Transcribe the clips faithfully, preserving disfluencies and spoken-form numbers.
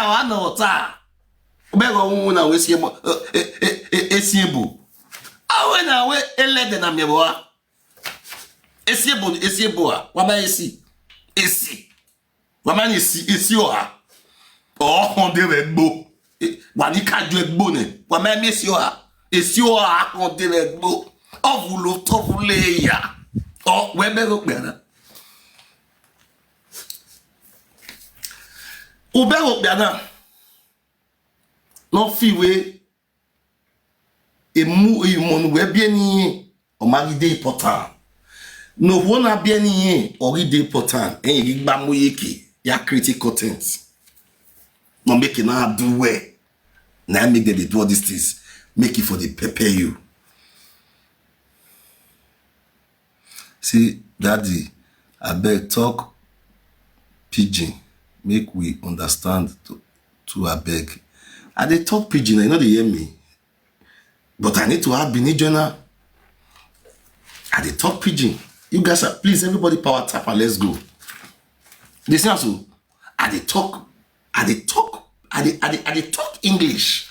Awa na ota. Ubego wu na we siebo. Esiebo. Awe na we elede na miebo. Esiebo, esiebo. Wa ma esi. Esi. Wa ma ni esi, esi oha. Oh, honde we gbo. Wa ni ka ju egbo ne. Wa ma mi esi oha. Esi oha honde we gbo. Ovulo tovule ya. Oh, we be go pe na. Ube go pe na. No fi we emu imonu we bi eni yen, o ma gi dey important. No wo na bi eni yen, o gi dey important. En gi gba mo yeke, ya create content. No make e na do well. Na make dem dey do all these things. Make it for the pepper you. See, daddy, abeg talk pidgin, make we understand to, to abeg. I dey talk pidgin, you no dey hear me. But I need to add Benin journal. I dey talk pidgin. You guys are, please, everybody power tap and let's go. Dey see am so. I dey talk, I dey talk, I dey, I dey, I dey talk English.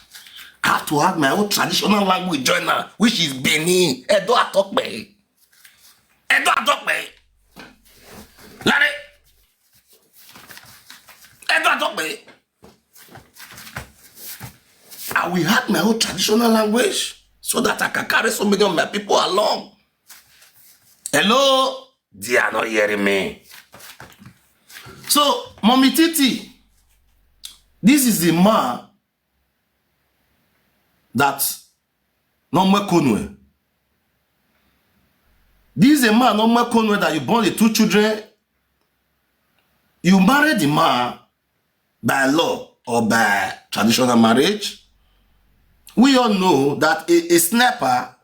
I have to add my own traditional language join am, which is Benin. Edo Atokpe. Edo Atokpe. Lare. Edo Atokpe. I will add my own traditional language so that I can carry so many of my people along. Hello? They are not hearing me. So, Mommy Titi, this is the man that no more Konwe. This is a man no more Konwe that you born the two children. You married the man by law or by traditional marriage. We all know that a, a sniper,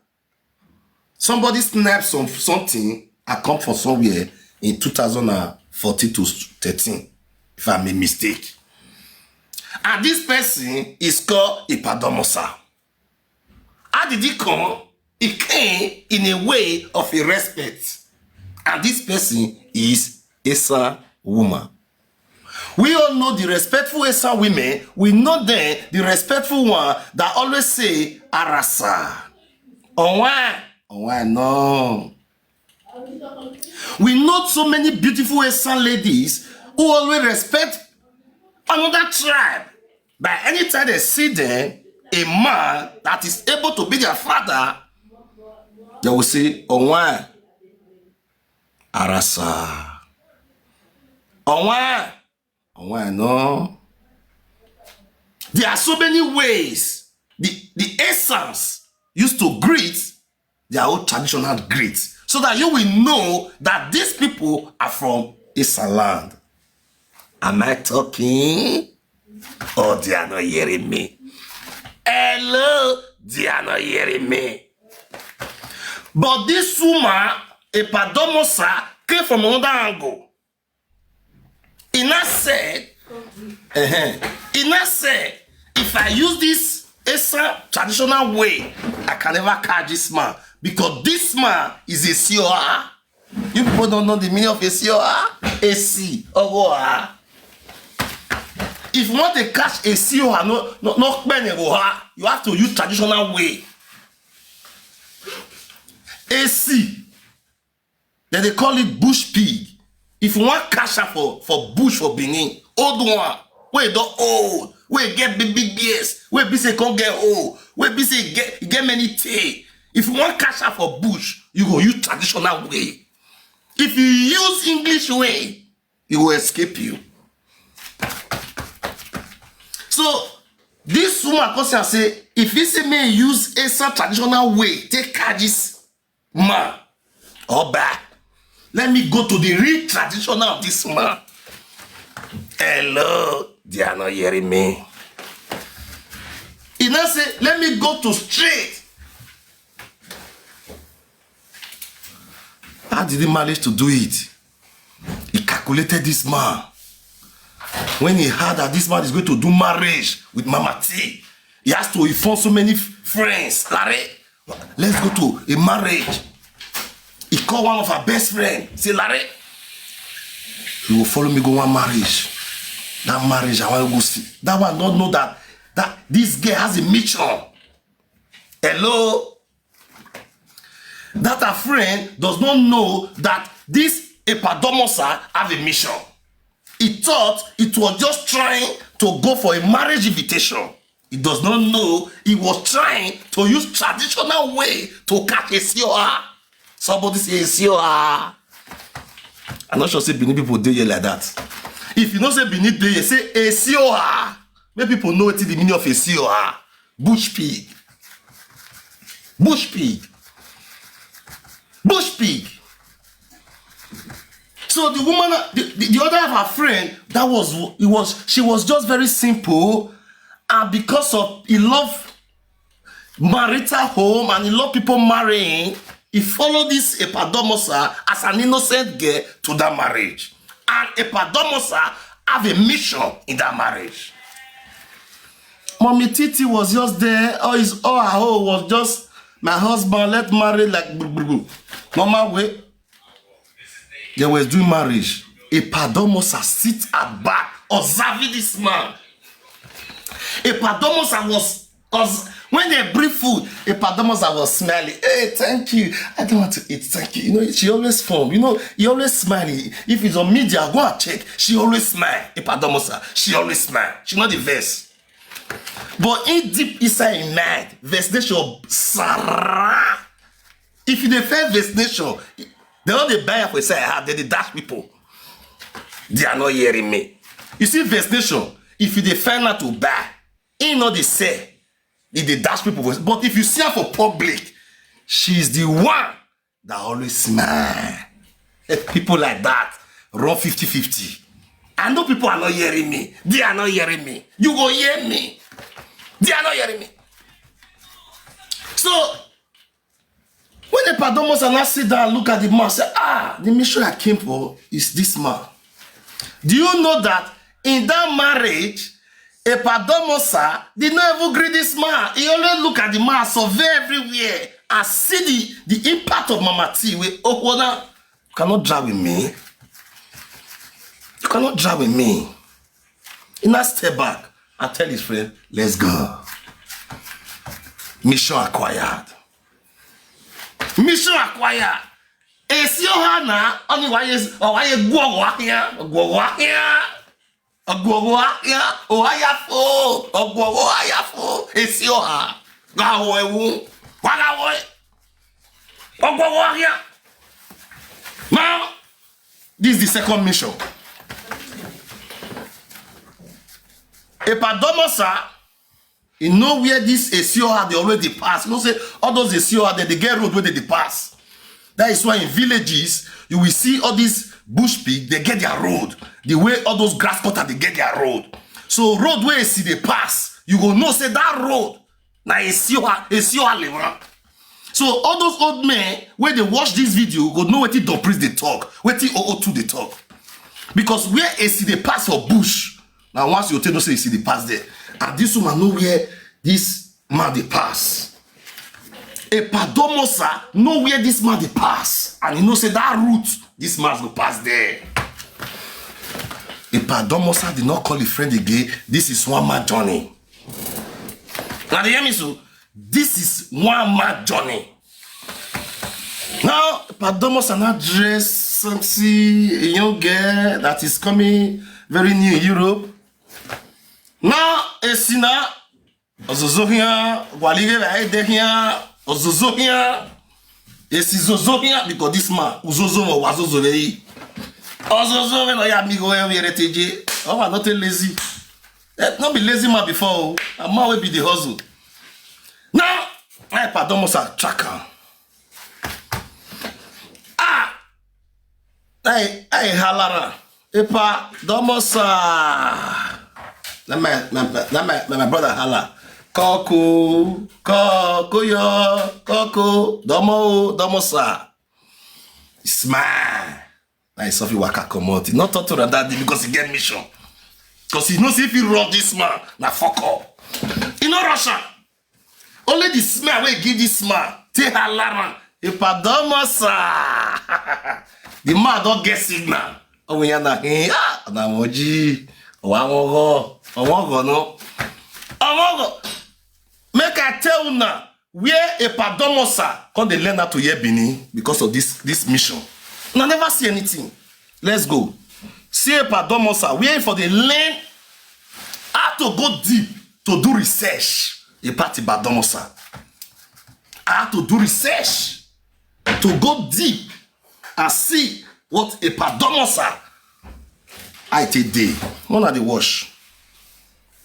somebody snaps some something and come from somewhere in two thousand and fourteen to thirteen, if I'm a mistake. And this person is called Ipadomosa. How did he come? He came in a way of a respect. And this person is Esan woman. We all know the respectful Esan women. We know them, the respectful one that always say, "Arasa." Onwa, onwa, no. We know so many beautiful Esan ladies who always respect another tribe. By any time they see them, a man that is able to be their father, they will say, "Onwa, arasa." Onwa, onwa, no. There are so many ways the, the Esans used to greet their own traditional greet so that you will know that these people are from Esan land. Am I talking? Or they are not hearing me? Hello, they are not hearing me. But this woman, Epadomosa, came from another angle. He now said, uh-huh. He now said, "If I use this Esan traditional way, I can never catch this man because this man is a C O R." You people don't know the meaning of a C O R? A C, or go, ah. If you want to catch a C O R, no, no, no, you have to use traditional way. A C, then they call it bush pig. If you want catch am for, for bush for Benin, old one, wey don old, wey get big, big ears, wey be say come get old, wey be say get, get many tail. If you want catch am for bush, you go use traditional way. If you use English way, e go escape you. So this woman come say, say, if he say me use Esan traditional way, take catch this man, Oba, let me go to the real traditional of this man. Hello, they are not hearing me. He now say, let me go to straight. How did he manage to do it? He calculated this man. When he heard that this man is going to do marriage with Mama T, he has to inform so many f-, friends. Larry, let's go to a marriage. He called one of her best friend. Say, Larry, you will follow me go one marriage. That marriage, I want to go see. That one don't know that that this girl has a mission. Hello? That her friend does not know that this Epadomosa have a mission. He thought it was just trying to go for a marriage invitation. He does not know he was trying to use traditional way to catch a C O R. Somebody say a C O R. I'm not sure say Benin people dey here like that. If you know say Benin dey here, say a C O R. Make people know wetin the meaning of a C O R. Bush pig. Bush pig. Bush pig. So the woman, the, the, the other of her friend, that was it was she was just very simple, and because of he love marital home and he love people marrying, he followed this Epadomosa as an innocent girl to that marriage. And Epadomosa have a mission in that marriage. Mommy Titi was just there. All his all her whole was just my husband, let marry like blah, blah, blah. Normal way. They were doing marriage. Epadomosa sit at back observing this man. Epadomosa was, because when they bring food, Epadomosa was smiling. Hey, thank you. I don't want to eat. Thank you. You know, she always form. You know, he always smiling. If it's on media, go and check. She always smile. Epadomosa. She always smile. She not the verse. But in deep inside in mind, vaccination, Sarah. If you dey fail vaccination, they don't dey buy am for inside her, they dey dash people. They are not hearing me. You see, vaccination, if you dey find out to buy, he not dey sell, he dey dash people for. But if you see her for public, she is the one that always smile. People like that run fifty fifty. I know people are not hearing me. They are not hearing me. You go hear me. They are not hearing me. So when the Padomos and I sit down and look at the man, say, ah, the mission I came for is this man. Do you know that in that marriage, Epadomosa did not even greet this man? He only look at the man, survey everywhere, and see the, the impact of Mama T. With Okona, you cannot drag with me. You cannot drag with me. He now step back and tell his friend, let's go. Mission acquired. Mission acquired. Esi oha na oni waye owaye guogo ahia guogo ahia guogo ahia oha ya fo guogo oha ya fo esi oha ga wo ewu wa ga wo guogo ahia. Now, this is the second mission. Epadomosa, you know where this Esioha they always dey pass. You know say all those Esioha they, they get road where they, they pass. That is why in villages you will see all these bush pig, they get their road. The way all those grass cutter they get their road. So road where you see they pass, you go know say that road na Esioha, Esioha Lewan. So all those old men where they watch this video go know wetin Don Priest they talk, wetin O O two they talk. Because where A C they pass for bush, now once you take no say A C they pass there. And this woman know where this man they pass. Epadomosa know where this man they pass. And you know say that route, this man go pass there. Epadomosa did not call a friend again. This is one man journey. Now they hear me so. This is one man journey. Now, Padomos and address sexy a young girl that is coming very new in Europe. Now, Esina, Ozozohia, Walige, Aidehia, Ozozohia, Esi Zozohia, because this man, Uzozo, Wazozo, Ozozo, no ya amigo, we are T J. Oh, I'm not lazy. Eh, not be lazy man before. A man will be the hustle. Now, I Padomos are tracker. Ah, I I halara. Epa domosa. Na my na my na my, na my brother hala. Koko, koko yo, koko, domo, domosa. Smile. Na himself he waka comot. He not talk to that day because he get mission. Because he knows if he rush this man, na fuck up. He no rush am. Only the smell wey give this man take alarm am. Epadomosa. The man don get signal. Oh yeah, na him. Ah, na moji. Oh, I won't go. I won't go, no. I won't go. Make I tell una where Epadomosa come dey learn how to hear Benin because of this, this mission. Una never see anything. Let's go. See Epadomosa, where for dey learn how to go deep to do research about Epadomosa. How to do research, to go deep and see what Epadomosa I take dey. Una dey watch.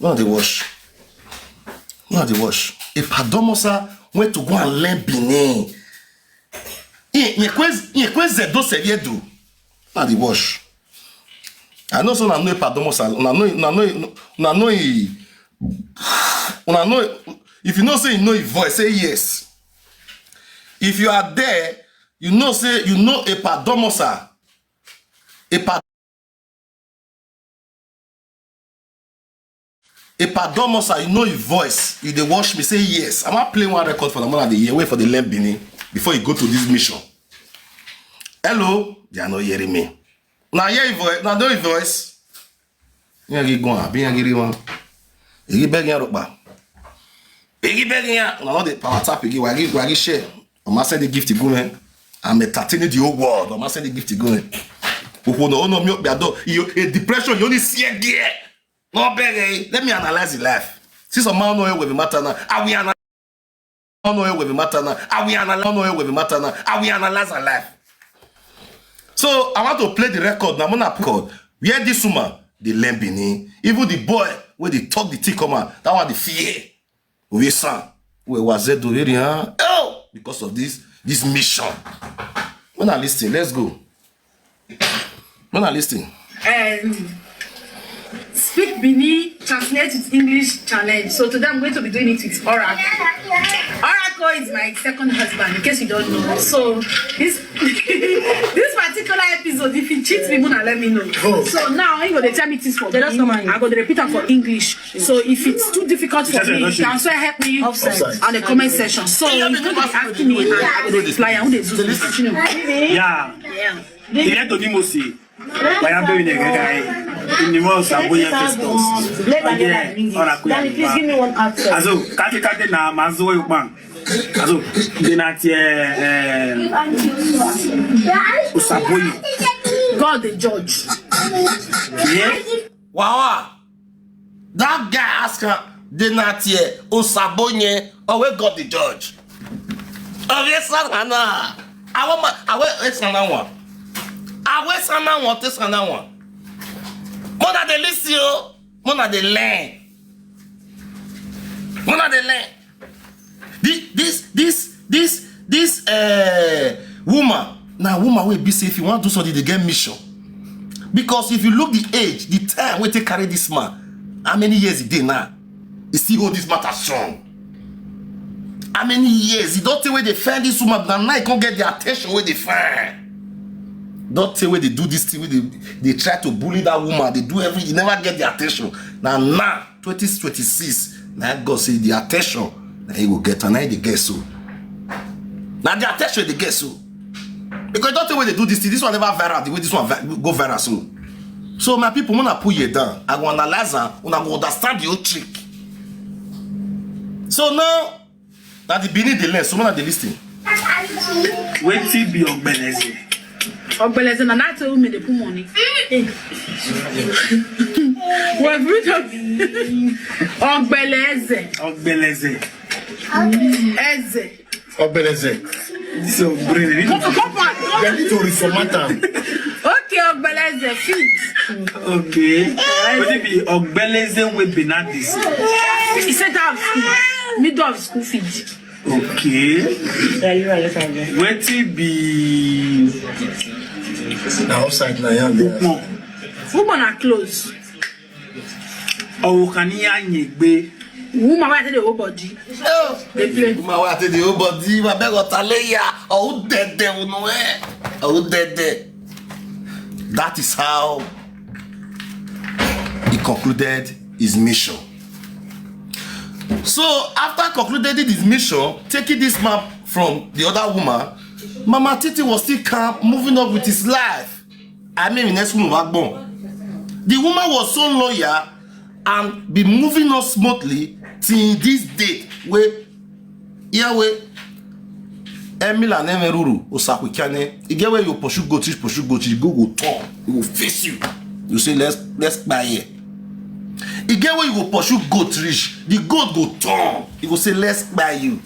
Una dey watch. Una dey watch. Epadomosa went to go and learn Benin. Nyekweze do seviedo. Una dey watch. I know say una know Epadomosa. Una know, una know, una know e. Una know, if you know say you know e voice, say yes. If you are there, you know say you know Epadomosa. Epa Epadomosa, you know e voice. You dey watch me, say yes. I wan play one record for the man at the year. Wait for the learn Benin before you go to this mission. Hello, they are not hearing me. Now hear your voice. Now know your voice. You get go on. Be you get one. You get begging out. Igi begging ya. Una no dey power tap again. Wagi, wagi share. Oma send the gift go, man. I'm entertaining the whole world. Oma send the gift go, man. Ukwu no, no, mi okpe ado. You, a depression, you only see a gear. No beg, eh? Let me analyze the life. See some man know where we matter now. I will analyze. No know where we matter now. I will analyze. No know where we matter now. I will analyze our life. So I want to play the record. Now, I'm gonna record where this woman dey learn Benin. Even the boy where they talk the thing come out, that one the fear. We son, we was there to really, huh? Oh, because of this, this mission. When I listen, let's go. When I listen. And speak Benin, translate with English challenge. So today I'm going to be doing it with Oracle. Oracle is my second husband, in case you don't know. So this this particular episode, if he cheats me, Mona, let me know. So now I'm gonna tell me this for Benin. I go to repeat am for English. So if it's too difficult for me, you can also help me. Offside. On the comment section. So you go dey ask me and I go dey reply. I go dey do this. Yeah. Yeah. Ilé tó ní mo sì. Báyà bẹ́ẹ̀ ni gẹ́gẹ́ ẹ̀. Ìnìmọ̀ Saboye Festus. Later, later, English. Daddy, please give me one accent. Also, kati kati na mazo yo pan. Also, dinati eh Osaboye. God the judge. Yeah. Wawa. That guy ask her, dinati eh Osaboye, or where God the judge? Awe sana na. Awe ma, awe sana one. Awe sana one, te sana one. Mona dey listen o. Mona dey learn. Mona dey learn. This, this, this, this, this uh, woman, now woman will be say if you want to do something, they get mission. Because if you look the age, the time we take carry this man, how many years e dey now? He still hold this matter strong. How many years? He don't tell where they find this woman, but now he can't get the attention where they find. Don't tell where they do this thing, where they, they try to bully that woman, they do everything, he never get the attention. Now, now, twenty twenty-six, now God say the attention, now he will get, and now he get so. Now the attention they get so. Because don't tell where they do this thing, this one never viral, the way this one vi- go viral so. So my people, when I put you down, I go analyze and when I go understand your trick. So now, now the Benin they learn, so when I they listen. Wetin be Ogbeleze? Ogbeleze na that woman dey put money. Well, we talk Ogbeleze. Ogbeleze. Eze. Ogbeleze. So, bring it. Come, come on. They need to reformat am. Okay, Ogbeleze, feed. Okay. What if be Ogbeleze with Bernardis? He said that school. Middle of school feed. Okay. Wetin be na outside na yam dey. Ukpon. Ukpon na close. Ọwụkaniya nyegbe. Woman wey I take dey hold body. Dey play. Woman wey I take dey hold body, my beg of Taleya. Oh, dead, dead, no, eh. Oh, dead, dead. That is how he concluded his mission. So after concluding his mission, taking this man from the other woman, Mama Titi was still calm, moving on with his life. I mean, next woman back born. The woman was so loyal and be moving on smoothly till this date wey, here wey Emila Nemeruru Osakwikane, e get where you pursue goat reach, pursue goat reach, go go turn, e go face you. You say, "Let's, let's buy here." E get where you go pursue goat reach, the goat go turn, e go say, "Let's buy you."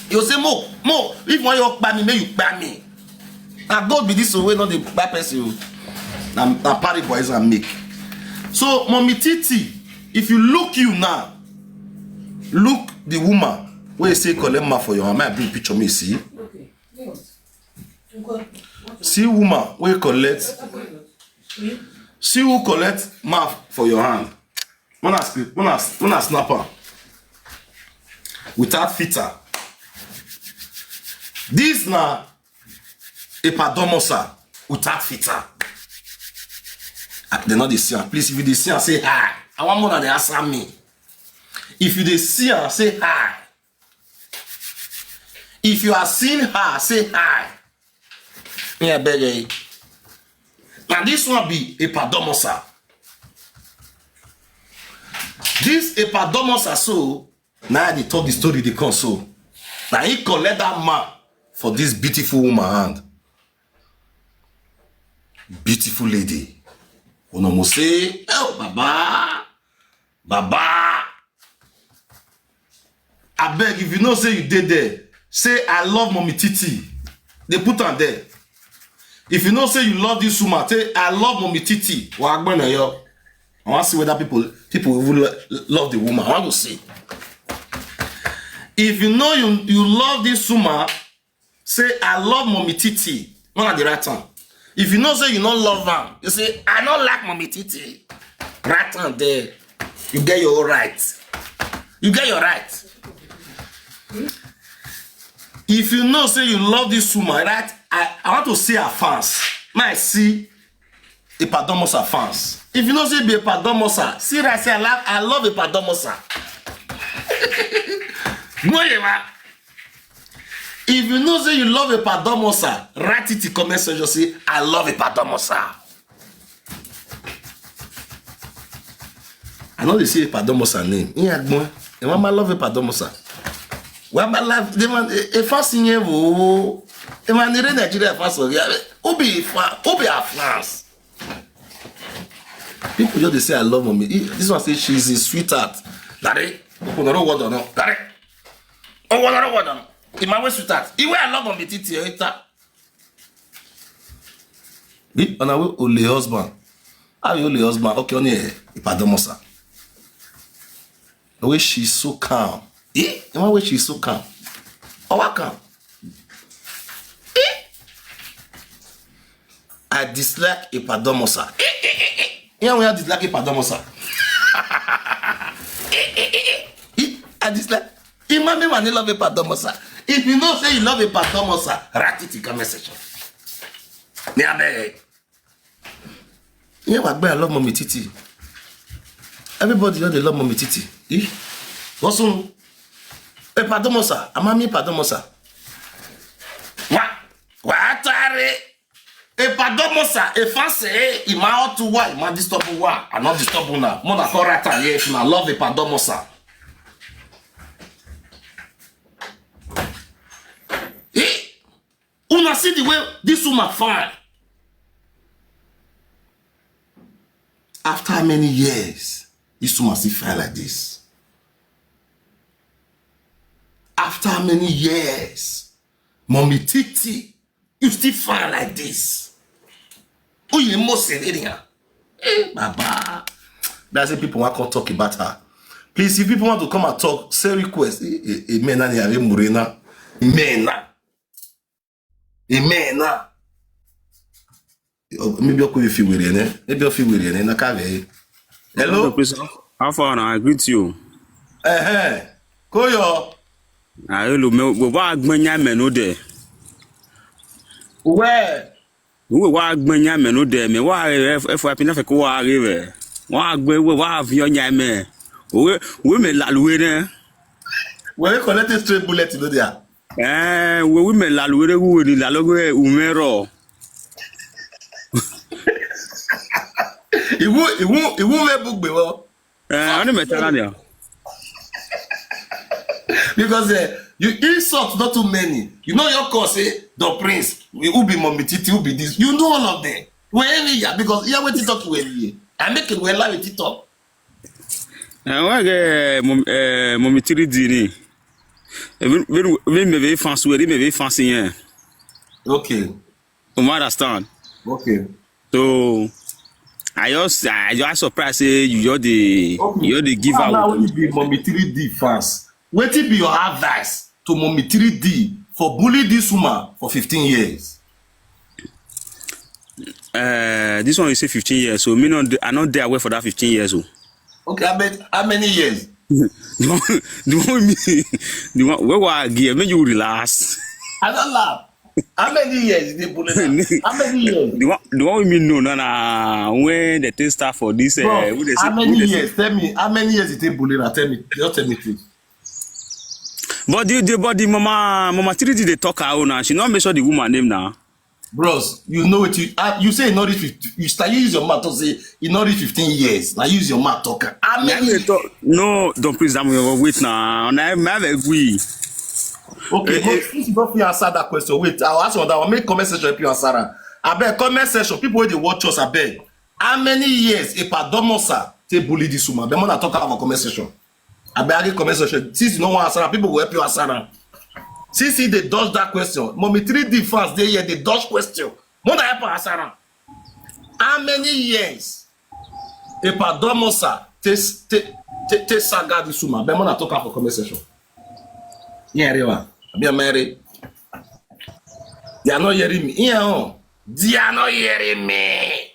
You say, "Mo, mo, if one you buy me, may you buy me." Na God be this one wey no dey buy person o. Na, na parable Islam make. So, Mommy Titi, if you look you now, look the woman wey say collect man for your hand. May I bring picture, me see. Okay. See woman wey collect, see who collect man for your hand. Una sp-, una, una snap am without filter. This na Epadomosa without filter. Ah, they no dey see am. Please, if you dey see am, say hi. I want more than they answer me. If you dey see am, say hi. If you are seeing her, say hi. Yeah, beg you. Now this one be Epadomosa. This Epadomosa so, now they talk the story they come so. Now he collect that man for this beautiful woman hand. Beautiful lady. Onomose, oh, Baba. Baba. Abeg, if you know say you dey there, say, "I love Mommy Titi." They put am there. If you know say you love this woman, say, "I love Mommy Titi." Wa gbọ́n náà yọ. I wan see whether people, people even lo-, love the woman. I wan go see. If you know you, you love this woman, say, "I love Mommy Titi." One at the right time. If you know say you no love am, you say, "I no like Mommy Titi." Right hand there. You get your own right. You get your right. If you know say you love this woman, right? I, I want to see her fans. May I see Epadomosa fans. If you know say be Epadomosa, see right say, "I love, I love Epadomosa." No, you are. If you know say you love Epadomosa, write it in comment section, say, "I love Epadomosa." I know they say Epadomosa name. Yeah, gbọ́n. E ma ma love Epadomosa. Wa ma love the man, e, e fans yen wo. E ma nire Nigeria fans o. Yeah, who be fan? Who be her fans? People just dey say, "I love Mommy." E, this one say she's a sweetheart. Dare, open the word or no? Dare. Oh, what other word? Im my way sweetheart. Iwe, I love Mommy Titi, eh, ta. Bi, and I will only husband. I will only husband. Okay, only, eh, Epadomosa. The way she's so calm. Eh? The way she's so calm. Oh, I calm. Eh? I dislike Epadomosa. Eh, eh, eh, eh. Yeah, we are dislike Epadomosa. Eh, eh, eh, eh. Eh, I dislike. Imagine when you love Epadomosa. If you know say you love Epadomosa, write it in comment section. Me, I beg. Yeah, but I love Mommy Titi. Everybody know they love Mommy Titi. Eh? What's on? Epadomosa. Amami Epadomosa. Wa, wa tare. Epadomosa. Efanse. Ima otu wa. Ima disturb wa. I not disturb una. Mona korata ye. If una love Epadomosa. Eh? Una see the way this woman fine. After many years, this woman still fine like this. After many years, Mommy Titi, you still fine like this. Who you most anyhow? Eh, Baba. That's why people want to talk about her. Please, if people want to come and talk, say request. Eh, eh, eh, men na ni are murena. Men na. Amen. Ah. Oh, maybe you could if you were there. Maybe if you were there. Na kave. Hello? Hello, please. How far now? I greet you. Eh, eh. Koyo. Ah, hello, me, we wa gbenya me no de. Where? We wa gbenya me no de. Me wa, if, if I pina fe ko wa re we. Wa gbe we wa fi onya me. We, we me la luwe ne. We collect a straight bullet, you know there. Eh, we, we me la luwe re, we ni la luwe umero. Iwu iwu iwu me bugbe wo. Eh, only me tell you. Because uh, you insult not too many. You know your cause say the prince, who be Mommy Titi, who be this. You know all of them. Where any year because here what talk where you. I make it well like talk. Eh, wa ge mom eh Mommy three D ni. Eh, we we we me be fans we me be fans yen. Okay. You understand? Okay. So I just I just surprised say you just dey you just dey give Now out. Only be Mommy three D fans. Wetin be your advice to Mommy three D for bully this woman for fifteen years? Uh, this one you say fifteen years, so me not I not there away for that fifteen years. Oh. Okay, I bet how many years? the one, the one me, the one where were I give? Make you relax. I don't laugh. How many years they bully her? How many years? The one, the one we mean no, no, no. When the thing start for this, uh, Bro, we dey how say, many we dey say- years? Tell me, how many years did they bully her? Tell me, just tell me please. But the, the but the mama mama three D they talk her own, and she not make sure the woman name now. Bros, you know what you uh, you say you not reach fifty, you start use your mouth to say you not reach fifteen years. Now use your mouth talk. How Let many? me talk. No, don't please. I'm gonna wait now. And I have a agree. Okay, Eh, but eh. Since you don't feel answer that question, wait. I'll ask you that one. Make comment section help you answer. Am. I beg comment section. People where they watch us, I beg. How many years if I don't sir they bully this woman? The man I talk about comment section. I beg again comment section. Since you know one answer, am, people will help you answer. Am. Since he they dodge that question, Mommy three D fans they here they dodge question. More than help answer. Am. How many years? Epa Domosa, take take take take saga this woman. But more than talk am for comment section. Yeah, Rewa. Be married. They are not hearing me. Yeah, oh. They are not hearing me.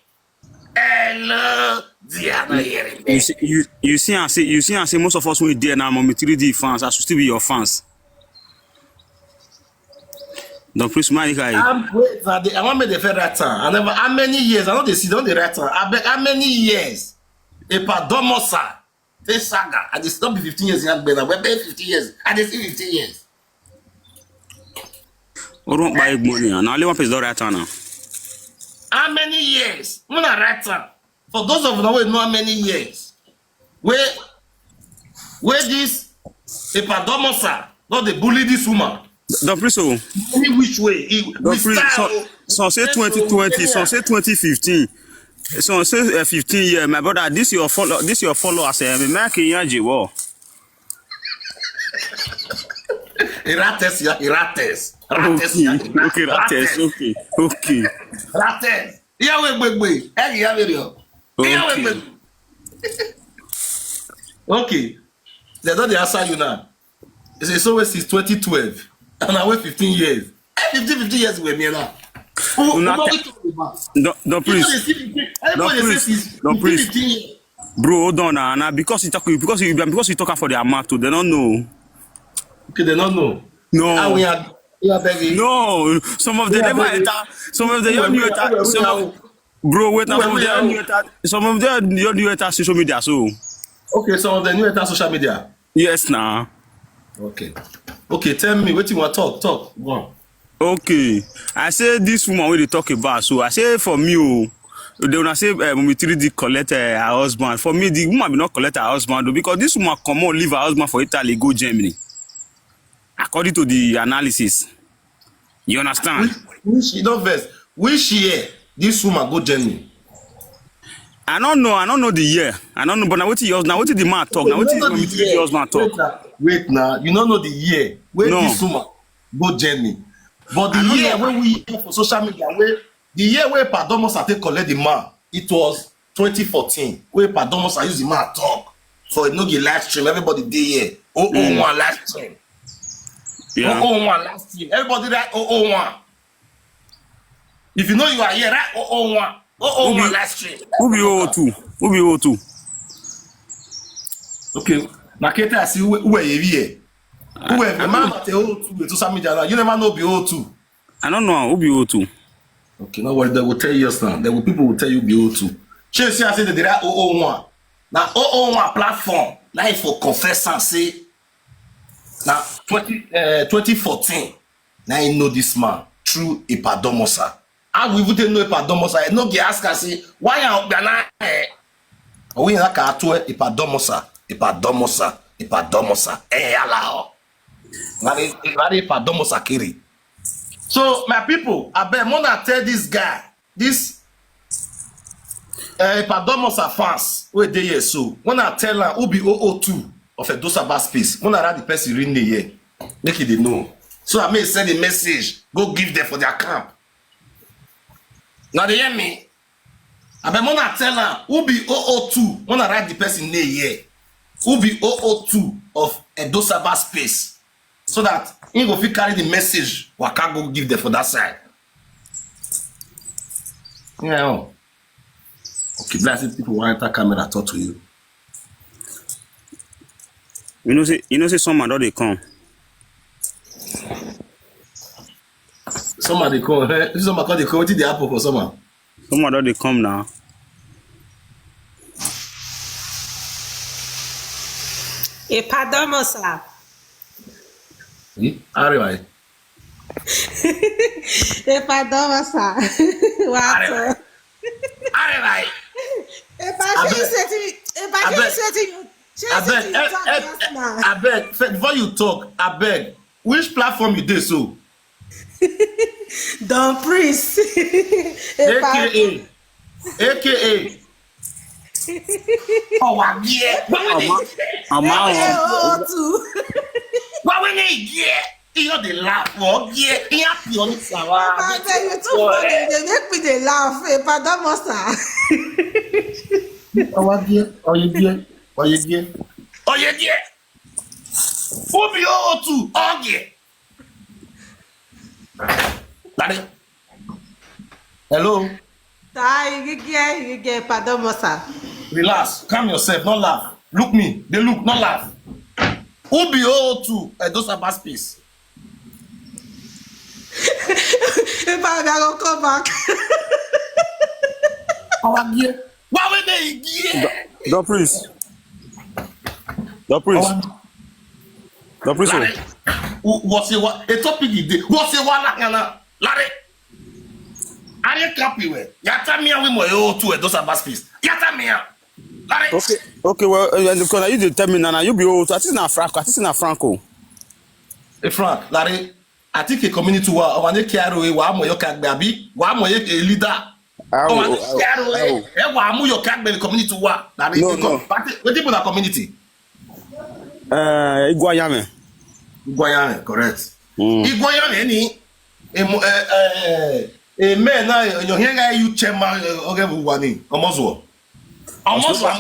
Hello. They are not hearing me. You see, you, you see and see, you see and see most of us we there now, Mommy three D fans, I should still be your fans. Don't please, my guy. I'm wait. Now they, I want me the fair right time. I never. How many years? I know they see. Don't the right time. I beg. How many years? Epa Domosa. This saga. And it's not be fifteen years. Young brother. We're paying fifteen years. And they see fifteen years. Or don't buy money. Now, only one place the right now. How many years? When I right time. For those of you who know how many years. Where, where this Epa Domosa not the bully this woman. Don't please, so. Any which way. He, Don't please. So, so say Yes, twenty twenty, so yeah. Say twenty fifteen. So say uh, fifteen year, my brother. This your follow. This your followers. Eh, me make you hear you. Irates, yeah, Irates. Rates, Okay, yeah, okay, that is okay, okay. Rates. Yeah, wait, wait, wait. Hey, yeah, wait, yeah. Yeah, wait, Okay. Wait. Okay. They don't dey answer you now. They say so since twenty twelve. And I wait fifteen years. Eh, fifteen, fifteen years with me now. Who, Una who te- don't talk about? Don't, don't You know please. they see fifteen. Don't Everybody say please. since Don't fifteen, please. fifteen years. Bro, hold on now, now because you talk because you because you talk for their mouth too. They don't know. Okay, they don't know. No. Ah, we are, we are begging. No, some of them Yeah, never but- enter. Some of them don't We know are- enter. we Some are- of bro, wait now. we Some of are- them don't know enter. Some of them don't know enter social media. So Okay, some of them new enter social media. Yes, now. Okay. Okay, tell me what you want talk, talk. Go on. Okay, I say this woman wey dey talk about. So I say for me, oh, they wanna say uh, Mummy three D collect uh, her husband. For me, the woman be not collect her husband though, because this woman come on leave her husband for Italy go Germany. According to the analysis, you understand? Which, which you don't vex. Which year this woman go Germany? I don't know. I don't know the year. I don't know. But now what you now what the man talk? Now what You don't know Mummy the three D year. husband Wait talk? now, wait now. You don't know the year where No. This woman go Germany. But the I don't year know. When we hear for social media, where the year where Padomos take collect the man, it was twenty fourteen. Where Padomos use the man talk for no get live stream. Everybody dey here. Oh oh one live stream. Yeah. Oh oh one live stream. Everybody write oh oh one. If you know you are here, write oh oh one. Oh oh one live stream. Who be oh two? Who be oh two? Okay. Na Kete I see who who were here. Who were the man that oh two with social media now? You never know be oh two. I don't know. Who be oh two? Okay, no worry. They will tell you now. They will people will tell you be oh two. Shey see I say they dey write oh oh one. Now oh oh one platform. Now if for confess and say now twenty uh, twenty fourteen. Now I know this man through Ipadomosa. How we even take know Epa Domosa? No get ask us, say, why are we not, eh? We na ka atụ Epa Domosa, Epa Domosa, Epa Domosa. Eh, yala o. Very, very Epa Domosa kiri. So, my people, I beg, mona tell this guy, this uh, Epa Domosa fans, where they here so, when I tell her who be O O two of Edo Sabah space, when I write the person real name here, make it they know. So I may send a message, go give them for their camp. Now they hear me. I beg, mona tell her who be O O two, when I write the person name here, who be O O two of Edo Sabah space, so that he go fit carry the message waka go give them for that side. Yeah. Oh. Okay, blessed people want enter camera talk to you. You know say, you know say summer don dey come. Somebody call. Eh? If somebody call, the apple for summer. Summer don dey come now. Epa Domosa. Hmm? All right. Epa Domosa. Wow. All right. Epa, shey you say to me? Epa, shey you say to you? Shey you say to you? Talk just now. I beg. Before you talk, I beg. Which platform you dey so? Don Prince. A K A. A K A. Oh, wa bie. Ọmọ ọmọ àwọn Oh, too. Wa we ne bie. Iyo dey laugh. Oh, bie. Iya pi oni sawa. I tell you too funny. They make me dey laugh. Epa Domosa. Oh, wa bie. Oh, ye bie. Oh, ye bie. Oh, ye bie. Who be O O two? Oh, bie. Daddy. Hello. Tai, you get, you get, Epa Domosa. Relax. Calm yourself. Not laugh. Look me. They look. Not laugh. Who be O O two? Edo Sabah space. Epa, I go come back. Our gear. Why would they gear? Don Prince. Don Prince. Don Prince. Oh. What's a what? A topic is there. What's a one? Larry. Are you happy with? Yata mia we mo O O two Edo Sabah space. Yata mia. Larry. Okay, okay, well, uh, because you dey tell me now, now you be O O two. I think na Franco. I think na Franco. Hey, Frank, Larry, I think a community wa, wa ne K R O A, wa mo yo kagbe abi, wa mo ye a leader. Awo, Oh, wa ne awo, K R O A, awo. Eh, wa mo yo kagbe community wa. Larry, No, because, no. But what people na community? Eh, Iguayame. Iguayame, correct. Mm. Iguayame ni, eh, mo- eh, eh, eh, eh, man na, eh, your here guy you chairman, eh, okay, wani, Omozuo. Omozuo.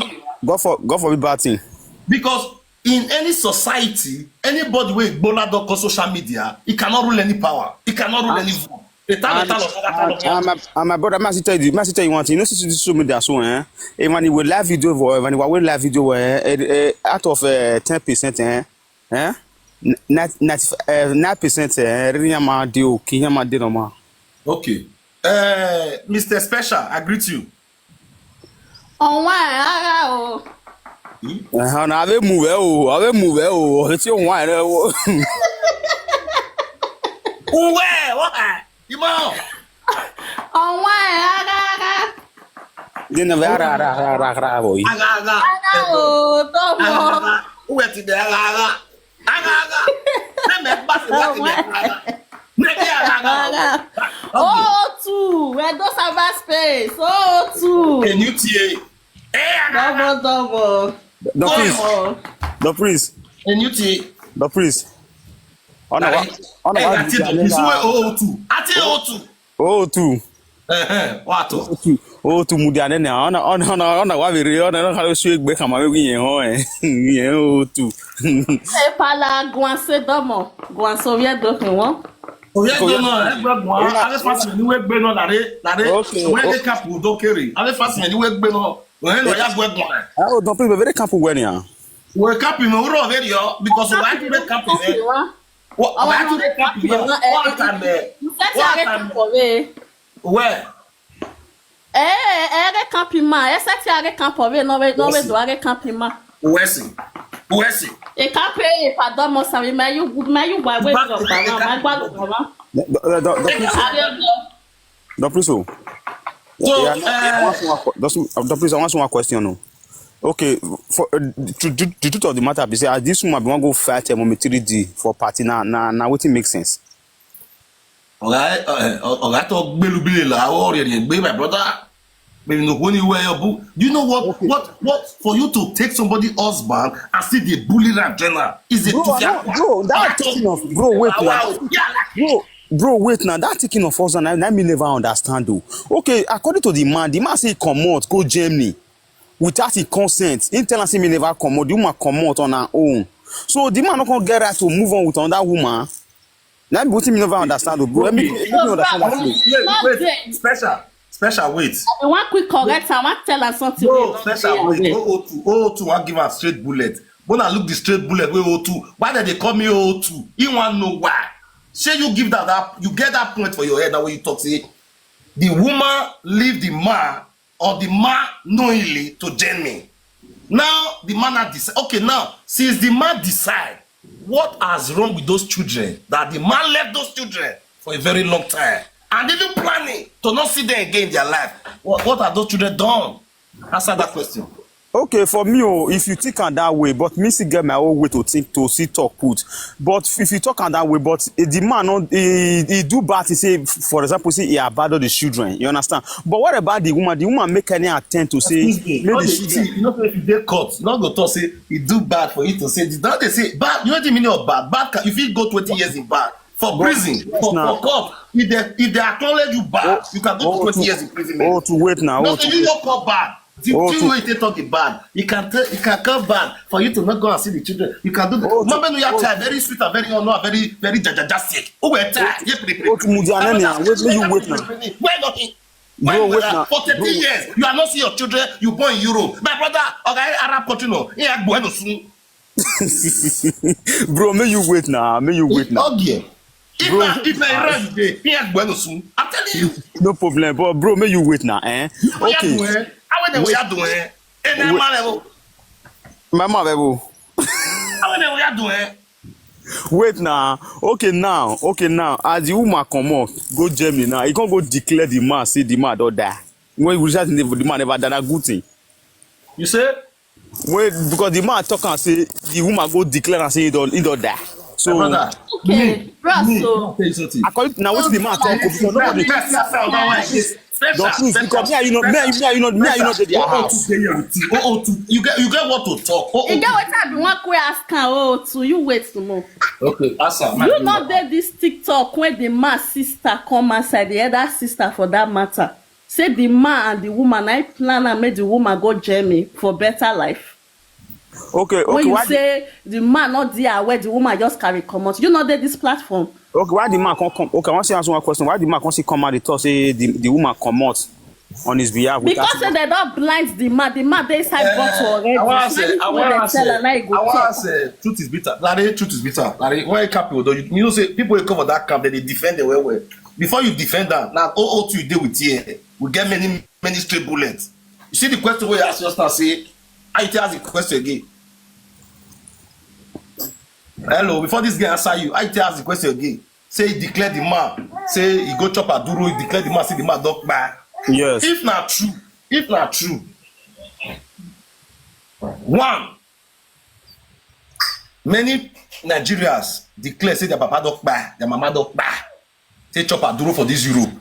God for, God forbid bad thing. Because in any society, anybody wey gbola don come social media, he cannot rule any power. He cannot rule any vote. The time And, the time of and, and my, and my brother, must tell you, must tell you one thing. You know, see this social media so, eh? Even if we live video for, even if we live video, eh, eh, eh, out of uh, ten percent, eh, eh, nine, nine, uh, nine percent, eh, really am I do okay, am I do normal. Okay. Uh, Mister Special, I greet you. Ọnwa agha o. Eh, na ave move, eh, oh, ave move, eh, oh, it's your wine, eh, oh. Uwe, what? Imo, Ọnwa agha agha. Then the ra, ra, ra, ra, ra, ra, boy. aga, aga. Agha o, Aga, tomo. aga. Uwe ti de aga, aga. Aga, aga. Ne me pass the back in the aga, aga. Ne me aga, aga. Agha. O O two, Edo Sabah space. O O two. Can you tie? Eh, aga, aga. Double, double. The prince, Double. The prince, Can you tie? The prince. Ona wa, ona wa. Ati O two. Ati O two. O two. Eh, eh, what? O two. O two mudia nene. Ona, ona, ona, ona wa vere. Ona, ona kalo sue gbe kama we yen ho eh. Yen O two. Epa la gwanse domo. Gwanso vie do fin won. Oye gbe no, e gbe gbon. Ave fast mi ni we gbe no lare, lare. Okay. We de kapu do kere. Ave fast mi ni we gbe no. We no ya gbe gbon. Ah, oh, donc, very camp when ya. We kapu no ro very o because we have to make kapu. What? We have to make kapu. What am I? What am I? Where? Eh, eh, ere kampi ma, ese ti are kampo ve, no ve, no ve do are kampi ma. Wesi. Wesi. E kampe e pa domo sa mi, ma yu, ma yu wa we do pa ma, ma gba do ma. The, the, the, the, Are do. Don Priso. So, Yeah, no, I uh, want one que- just, uh, Don Priso, I want one question. No. Okay, for uh, the, the, the truth of the matter be say, as this woman be wan go fight a mommy three D for party, na na na wetin make sense. Ọ̀gá, ẹ, ọ̀gá tó gbélú bílẹ̀ làwọ̀ rẹ̀ rẹ̀ gbé, my brother. Maybe no one way your book. Do you know what, Okay. what, what for you to take somebody husband and see the bully and general is a Bro, I don't, bro, that thinking of, bro, wait now. Wow. Yeah, like, Bro, bro, wait now. That thinking of us, and I, I me never understand though. Okay, according to the man, the man say he comot go Germany without his consent. He tell us he may never comot. The woman comot on her own. So the man not gonna get right to move on with another woman. That be wetin me never understand though, bro. Let me, Okay. let me understand that thing. Wait, wait, special, special, wait. I want quick correct. I want tell us something. No, Wey no special, dey wait. aware. O O two, O O two, I give am straight bullet. When I look the straight bullet, wey O O two. Why did they call me O O two? You want know why? Say you give that, that you get that point for your head. Now when you talk, say the woman leave the man or the man knowingly to Germany. Now the man had decide. Okay, now since the man decide, what has wrong with those children that the man left those children for a very long time and even planning to not see them again in their life? What, what have those children done? Answer that question. Okay, for me, oh, if you think am that way, but me still get my own way to think, to see talk put. But if you talk am that way, but eh, the man not he, he do bad. He say, for example, say he abandon the children. You understand? But what about the woman? The woman make any attempt to say, Excuse me. make All the the children. thing, you know, if you dey court, you not go talk say you do bad for you to say. Don't they say bad? You know the meaning of bad? Bad. Can, if you go twenty years in bad for prison, for, now. For court, if they if they acknowledge you bad, you can go to twenty years in prison. Oh, to wait now. No, Oh, so to you wait. Not call bad. The Oh, thing to- wey they talk is bad. You can tell, you can call bad for you to not go and see the children. You can do the Oh, to- Mama no ya oh. Try very sweet and very honor, very very jajaja sick. Oh, we try. Yeah, pretty, Oh, to Mudianene, wait, make you wait now. Why not? Bro, Why wait not? now. For thirty Bro. Years, you are not seeing your children. You born in Europe, my brother. Okay, Arab country no. Yeah, go no soon. Bro, may you wait now. May you wait now. Okay. If Bro. na if na Iran you dey, yeah, go no soon. I'm telling you. No problem, but bro, may you wait now, eh? What you Okay. Doing? How they we are doing? And I'm Wait. level. My mom, bro. How they we are doing? Wait now. Okay now. Okay now. As the woman comot go Germany now, he can't go declare the man, say the man don't die. When we just the, the man never done a good thing. You say? Well, because the man talk and say the woman go declare and say he don't, he don't die. So My brother. Okay, bro, so according now, what the man talk? Because nobody. Don't please, because me and you know, me and you know, me and you know, me and you know, they are house. You get you get what to talk. Oh, you get wetin I be wan quick ask am. Oh, to you wait small. Okay, answer. You know that this TikTok when the man sister come outside, the other sister for that matter, say the man and the woman, I plan and make the woman go Germany for better life. Okay, okay. When you Why? Say the man not there where the woman just carry comot, you know that this platform. Okay, why the man can't come? Okay, I want to ask one question. Why the man can't see come out the talk say the, the woman come out on his behalf? Because say they don't blind the man. The man they inside bottle already. I want to So say, I anything want they to tell say, and I go I want talk. To say, truth is bitter. Larry, truth is bitter. Larry, why can't people do you, you know say people who cover that camp, they defend the way well. Before you defend them, now oh oh two you deal with here. We get many many straight bullets. You see the question where you ask us now, say, I tell us the question again. Hello, before this guy answer you, I tell us the question again. Say he declare the man. Say he go chop a duro, he declare the man, say the man dog bad. Yes. If not true, if not true, one, many Nigerians declare say their papa dog bad, their mama dog bad. Say chop a duro for this Europe.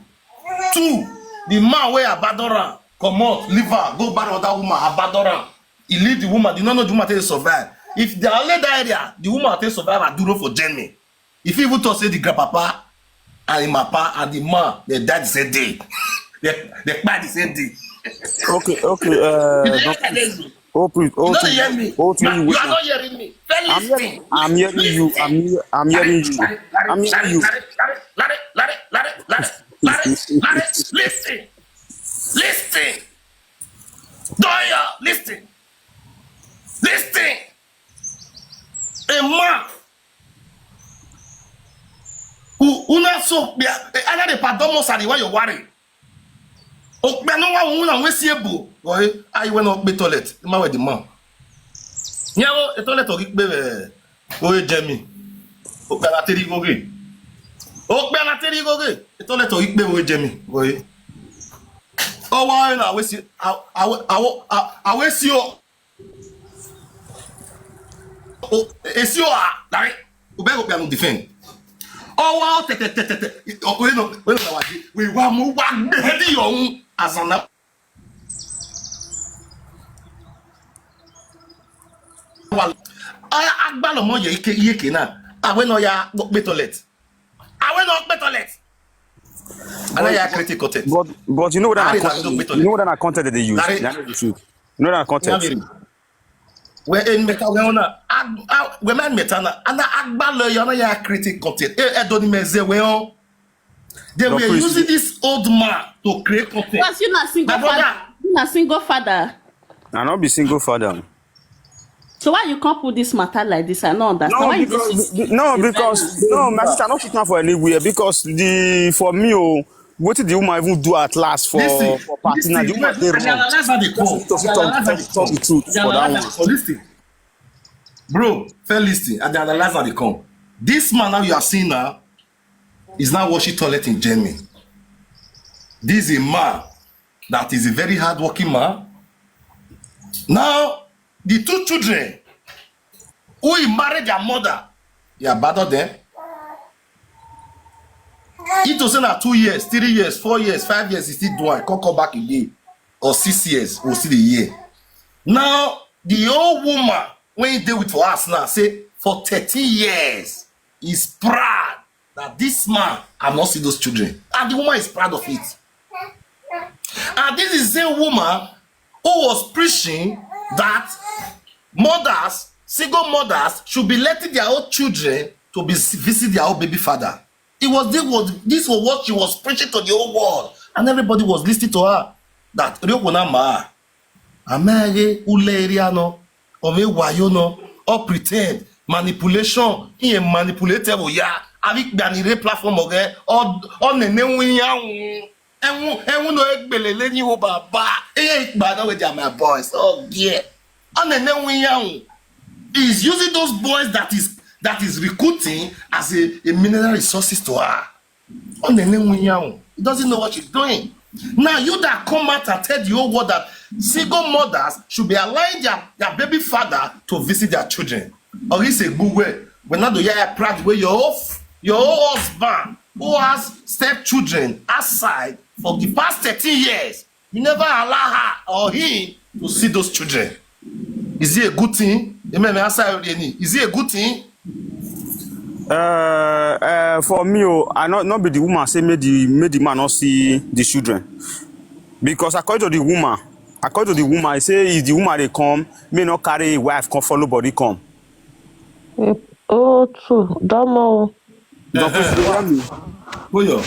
Two, the man where abandon am, come out, leave her, go buy other woman, abandon am. He leave the woman, the no know the woman take survive. If they only that area, the woman take survive a duro for Germany. If you even talk say the grandpapa and him papa and the man, they die the same day. they they die the same day. Okay, okay. Uh, don't please. Oh, please. Oh, You to, don't hear me. Oh, to You, you you wait are now. Not hearing me. Then I'm listen. hearing. I'm hearing you. I'm hear, I'm hearing you. I'm hearing you. Listen. Listen. Don't hear. Listen. Listen. A man who who not so be another pardon most are the one you worry. Okpe no one who na we see ebo. Boy, I went up be toilet. The man with the man. Nyawo, a toilet or ikpe we. Oye Jemi. Okpe na teri goge. Okpe na teri goge. A toilet or ikpe we Jemi. Boy. Ọwa na awesi awe awe awe awesi o o esi o a dari ubego piano defend. Ọwa o tete tete tete o we no we no wa di we wa mu wa gbedi yo un azana. Agbalo mo ye ike iye ke na awe no ya pe toilet. Awe no pe toilet. Ana ya create content. But but you know what I Ari na content. Don't You know what I content that they use. Larry. They are not the truth. You know what I content. Nyamiri. We en meta we ona ag- ag- we man meta na ana agbalo yo na ya create content. E e do ni meze we on. They No, were please. Using this old man to create content. Because you na single My brother. Father. You na single father. I not be single father. So why you can't put this matter like this? I don't understand. No, why you because dey- no, because no, my sister not fit am for anywhere because the for me, oh, what did the woman even do at last for Listen, for party now? The listen, woman dey wait, I dey wrong. Analyze how they come. Just talk, I dey talk, analyze how talk, they talk come. The truth I dey for that analyze how one. They come. Listen, bro, fair listen. I dey analyze how they come. This man now you are seeing now is now washing toilet in Germany. This is a man that is a very hardworking man. Now, the two children who he married their mother, he abandoned them. It was in two years, three years, four years, five years, he still do it, come come back again, or six years, we see the year. Now, the old woman when he dey with for us now say for thirteen years, he's proud that this man have not seen those children, and the woman is proud of it. And this is the same woman who was preaching that mothers, single mothers, should be letting their own children to be visit their own baby father. It was this was this was what she was preaching to the whole world, and everybody was listening to her. That Riokona ma ameghe ule eri anọ, ome wayo no, or pretend manipulation, he manipulate ya. Abi gbani re platform oge, or or nene wi ya. Enwu enwu no egbelele ni wo baba. Eye ikpa na we dey my boys. Oh yeah. Ọ na-eme nwe ihe ahụ. He's using those boys that is that is recruiting as a, a mineral resources to her. Ọ na-eme nwe ihe ahụ. He doesn't know what she's doing. Now you that come out and tell the whole world that single mothers should be allowing their, their baby father to visit their children. Or it's a good way. When not the year proud where your own, your own husband who has stepchildren outside for the past thirteen years, you never allow her or him to see those children. Is it a good thing? Amen. Answer any. Is it a good thing? Uh, uh, for me, oh, I not not be the woman say make the make the man not see the children, because according to the woman, according to the woman, I say if the woman they come, may not carry a wife come follow body come. Oh, true. Domo. Don't please hear me. Puyo.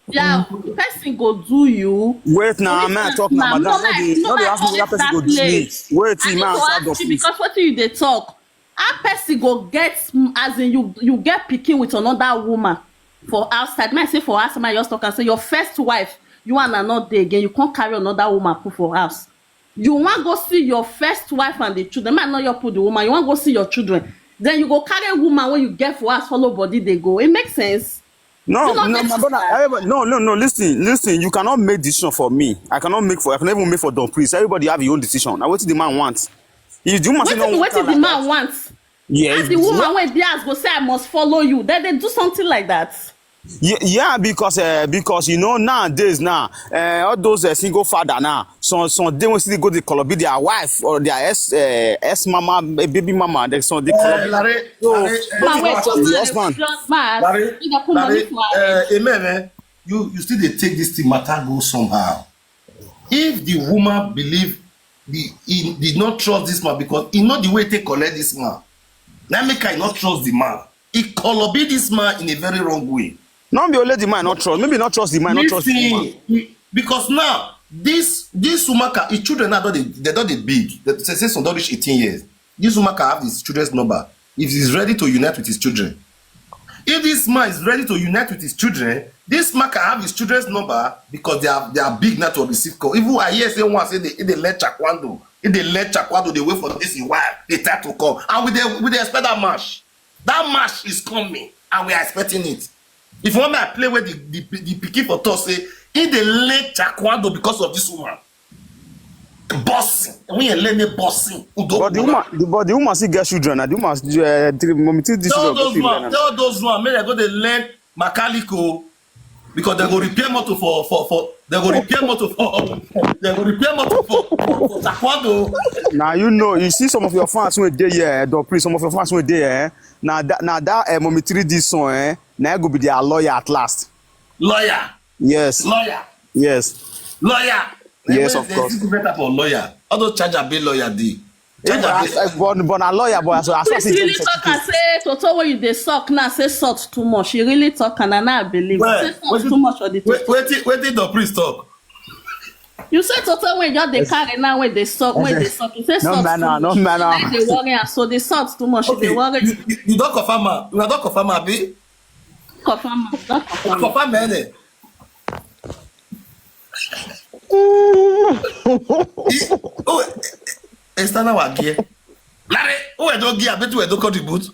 Yeah, person go do you. Wait now, man, talk now, madam. No, they, no, they ask me whether person go do me. Wait, man, stop the Because what you they talk? How person go get as in you you get picking with another woman for outside? Man say for outside, man just talk and say your first wife, you and another day again, you can't carry another woman put for house. You want go see your first wife and the children. Man, not your put the woman. You want go see your children. Then you go carry a woman when you get for house, follow body they go. It makes sense. No, no, my brother. Everybody, no, no, no. Listen, listen. You cannot make decision for me. I cannot make for. I cannot even make for Don Priest. Everybody have your own decision. Now, what the man wants? If the woman say no, what the man wants? Yeah, the woman when they ask go say I must follow you. Then they do something like that. Yeah, yeah, because uh, because you know nowadays now uh, all those uh, single father now some some they want to go the color be their wife or their ex uh, ex mama baby mama they some they color Larry, so Larry, Ma wait, the husband man. Larry, You dey put money Larry, for her. Uh, amen, man. You you still dey take this thing matter go somehow. If the woman believe the he did not trust this man because he know the way to collect this man. Now make I not trust the man. He color be this man in a very wrong way. No be only the man not trust. Maybe not trust the man, not trust the woman. Listen, he- because now this this woman can his children now don dey they don dey big. They say say some don reach eighteen years. This woman can have his children's number if he's ready to unite with his children. If this man is ready to unite with his children, this man can have his children's number because they are they are big now to receive call. Even I hear say one say they if they learn taekwondo, if they learn taekwondo, they wait for this his wife, they try to come, and we dey we dey expect that match. That match is coming, and we are expecting it. If one man play with the the the pikin for talk say He dey learn taekwondo because of this woman. Boxing. When you learn a boxing, you don't But the know. Woman, the, but the woman still get children. And the woman, uh, three, mommy, three, this Tell children, those three one, children. Tell those one, make they go dey learn mechanical, because they go repair motor for for for they go repair motor for they go repair motor for for, for taekwondo. Now you know, you see some of your fans wey dey here, eh, Don Prince, some of your fans wey dey here, eh? Now that, now that uh, mommy three D song, eh? Now go be their lawyer at last. Lawyer, Yes, lawyer, yes, lawyer. Yes, When of they course. see different type of lawyer. All those charger be lawyer dey. Charger Yeah, be. but, but, but a lawyer, but as, as far as Prince he really get talk and certificate. Say, "Toto, when you dey suck now, say salt too much." He really talk and I now believe. Well, Say salt too much for the Toto. Wetin wetin Don Prince talk? You say Toto when you dey carry now, when they suck, when they suck. You say No salt matter, too no much. matter. Like they worry and so the salt too much. Okay, They worry. You, you, you don confirm am. You don confirm am, abi? Confirm am. Don't confirm am. Confirm am, eh? Oh, Esther na wa gear. Lare, who we don gear? Bet we don contribute.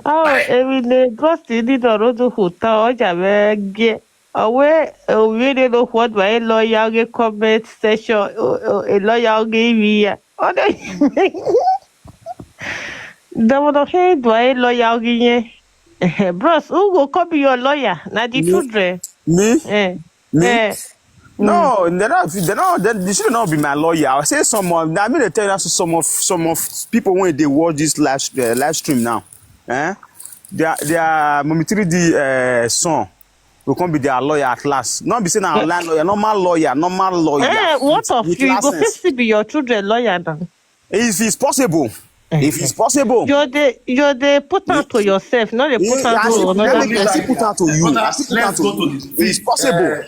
Oh, èmi ni Gọ́sì nínú ọ̀rọ̀ tó kù tán, ọjà mẹ́gẹ́. Ọ̀wé òwe nínú fọ́ọ̀dù ayé lọ́ọ̀yà oge comment section, a lọ́ọ̀yà oge ibi yẹn. Ọ̀dọ̀ dọ̀mọ̀dọ̀ ṣe ń dùn ayé lọ́ọ̀yà oge yẹn. Bros, who go come be your lawyer? Na the Me? Children. Me? Eh. Me? Eh. No, they're not. They're not. They, they should not be my lawyer. I say some of. I mean, they tell us some of some of people when they watch this live uh, live stream now. Eh? Their their mommy three D uh, son will come be their lawyer at last. Not be saying online lawyer, normal lawyer, normal lawyer. Eh, what of With you? You go license. Fit be your Children lawyer now. If it's possible, if it's possible. You dey you dey put am to yourself, not dey put Yeah, am I to still, another I still person. Put am to you. I Brother, still put let's am to go to you. the It's possible. Uh,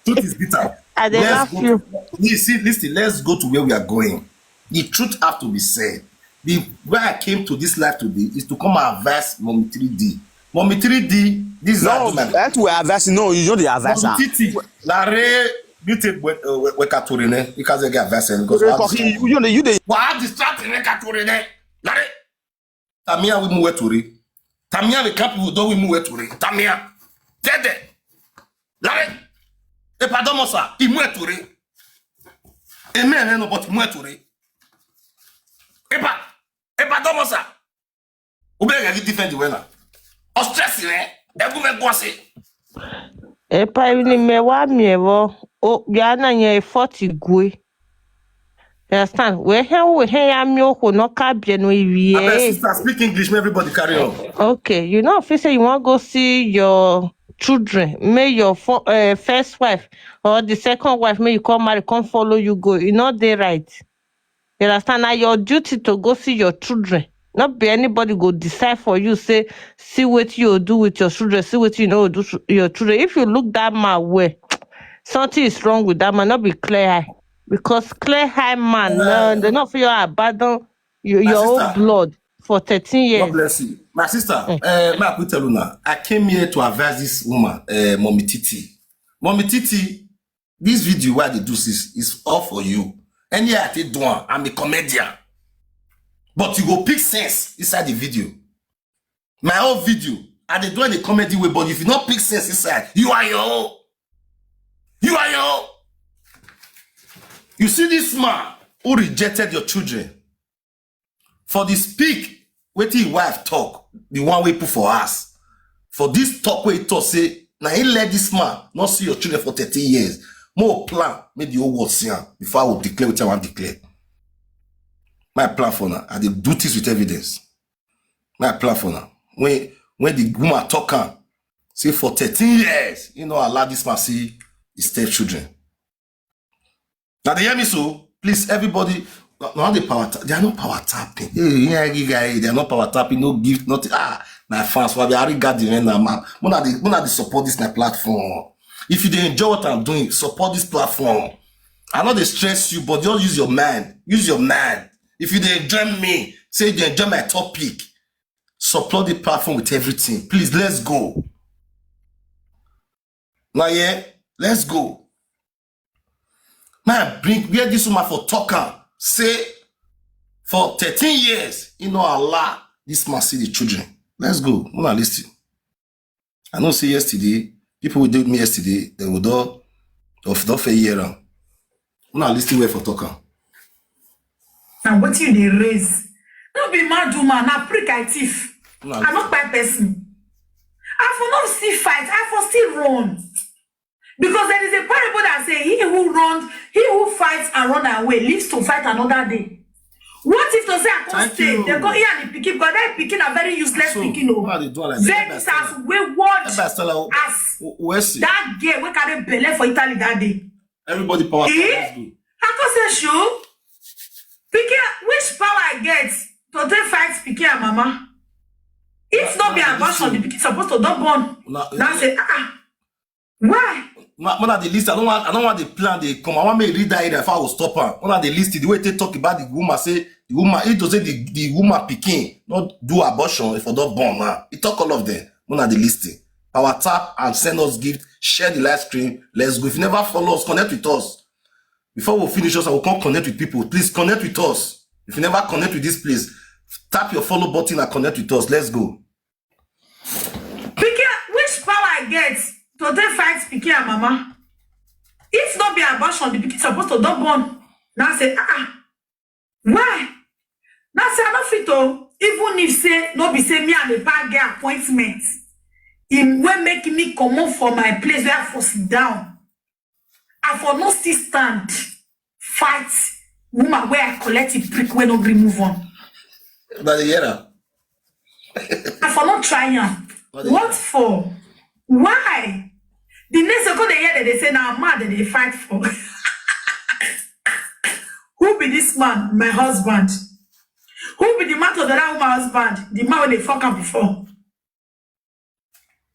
truth is bitter. I dey Let's laugh go you. To, you see, listen, let's go to where we are going. The truth have to be said. The why I came to this life today is to come and advise Mommy three D. Mommy three D, this is No, how I do my that's where advice. No, you don't advise her. Mommy Titi, Lare, you take we- uh, we- wekatorene. You can't get advice because You I have don't. You don't. Wa distract wekatorene. Lare. Tamia we move to re. Tamia we camp we don't we move to re. Tamia. Dede. Lare. Epa domosa. Imue to re. Amen. No, but imue to re. Epa. Epa domosa. Ube ga defend the winner. O stress re. Egu me gwasi. Epa ni me wa mi ewo. O ya na ye forty gwe. You understand? We he we he ya mi o ko no ka bie no iwi Abeg, e. Sister, speak English. Make everybody carry on. Okay, you know, if you say you want go see your children, may your fo- uh, first wife or the second wife, may you come marry, come follow you go. You know they right. You understand? Now your duty to go see your children. Not be anybody go decide for you. Say see what you do with your children. See what you know do s- your children. If you look that man well, something is wrong with that man. Not be clear eye, because clear eye man, no, they not feel abandon your, My your own sister. Blood for thirteen years. God bless you. My sister, uh, may I quick tell you now, I came here to advise this woman, uh, Mommy Titi. Mommy Titi, this video why they do this is all for you. Any I take do am, I'm a comedian. But you go pick sense inside the video. My own video, I dey do in a comedy way, but if you not pick sense inside, you are your own. You are your own. You see this man who rejected your children for the speak wetin him wife talk, the one wey put for us for this talk wey he talk say na he let this man not see your children for thirteen years. More plan make the whole world see am before I will declare wetin I wan declare. My plan for now, I dey do things with evidence. My plan for now, when when the woman talk am say for thirteen years he no allow this man see his stepchildren. Now they hear me so. Please, everybody, no, no, they power. Ta- they are not power tapping. Hey, yeah, you guy, they are not power tapping. No gift, nothing. Ah, my fans, for the Harry Garden, man, man. When are they, when are they support this my platform? If you dey enjoy what I'm doing, support this platform. I know they stress you, but just use your mind. Use your mind. If you dey enjoy me, say you dey enjoy my topic. Support the platform with everything. Please, let's go. Now, yeah, let's go. Now, bring where this woman for talk am say for thirteen years, he no allow this man see the children. Let's go. Una listen. I know say yesterday, people who did me yesterday, they would all Of don fair year am. Una listen well for talk am. Na wetin you dey raise? No be mad woman, na prick I thief. Una I no kpai person. I for no see fight, I for still run. Because there is a parable that say, he who run, he who fights and run away lives to fight another day. What if to say I come Thank stay? you. They go here and the pikin, but that pikin are very useless So, pikin o. Una dey do am like Very that. sad, wayward. Ebe Stella, As we see. That girl wey carry belle for Italy that day. Everybody power. Eh? Let's go. I come say, sure. Pikin, which power I get to take fight pikin and mama? If not be Una abortion, the listen. Pikin supposed to don born. Una, Now say, ah, ah, why? Una, una dey listen. I don't want. I don't want to plan. They come. I want me read that area. If I will stop am. Una dey listen. The way they talk about the woman, say the woman. It to say the the woman pikin not do abortion if I don born now. He talk all of them. Una dey listen. Power tap and send us gift. Share the live stream. Let's go. If you never follow us, connect with us. Before we finish us, I will come connect with people. Please connect with us. If you never connect with this place, tap your follow button and connect with us. Let's go. Pikin, which power I get to take fight pikin and mama? If not be abortion, the pikin supposed to don born. Now say, ah, ah, why? Now say I no fit o. Even if say no be say me and the pa get appointment, him wey make me comot for my place where I for sit down. I for no still stand fight woman where I collect a prick wey no gree move on. Una dey hear am. I for no try am. But they What for? Why? The next second they hear that they say, now mad that they fight for. Who be this man? My husband. Who be the man to the other woman husband? The man wey they fuck am before.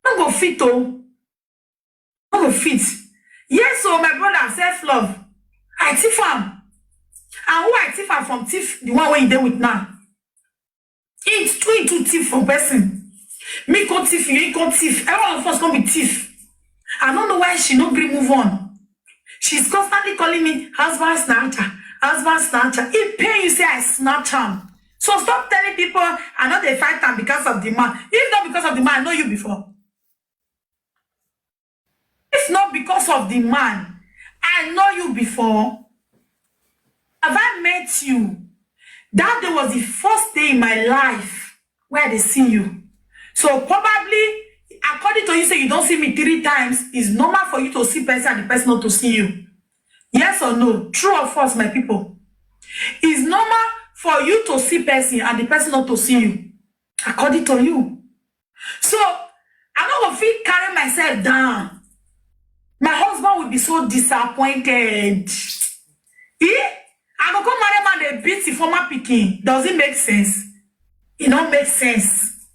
No go fit o. No go fit. Yes, so my brother, self love. I thief am. And who I thief am from? Thief the one wey you dey with now. He too, he too thief from person. Me come thief you, he come thief. Every one of us come be thief. I don't know why she no gree move on. She's constantly calling me husband snatcher, husband snatcher. It pain you say I snatch am. So stop telling people I know they fight am because of the man. If not because of the man, I know you before. If not because of the man, I know you before. Have I met you? That day was the first day in my life where they see you. So probably, according to you, say you don't see me three times, it's normal for you to see person and the person not to see you. Yes or no? True or false, my people? It's normal for you to see person and the person not to see you, according to you. So I no go fit carry myself down. My husband will be so disappointed. Eh? I go come marry man dey beat the former pikin. Does it make sense? It no make sense.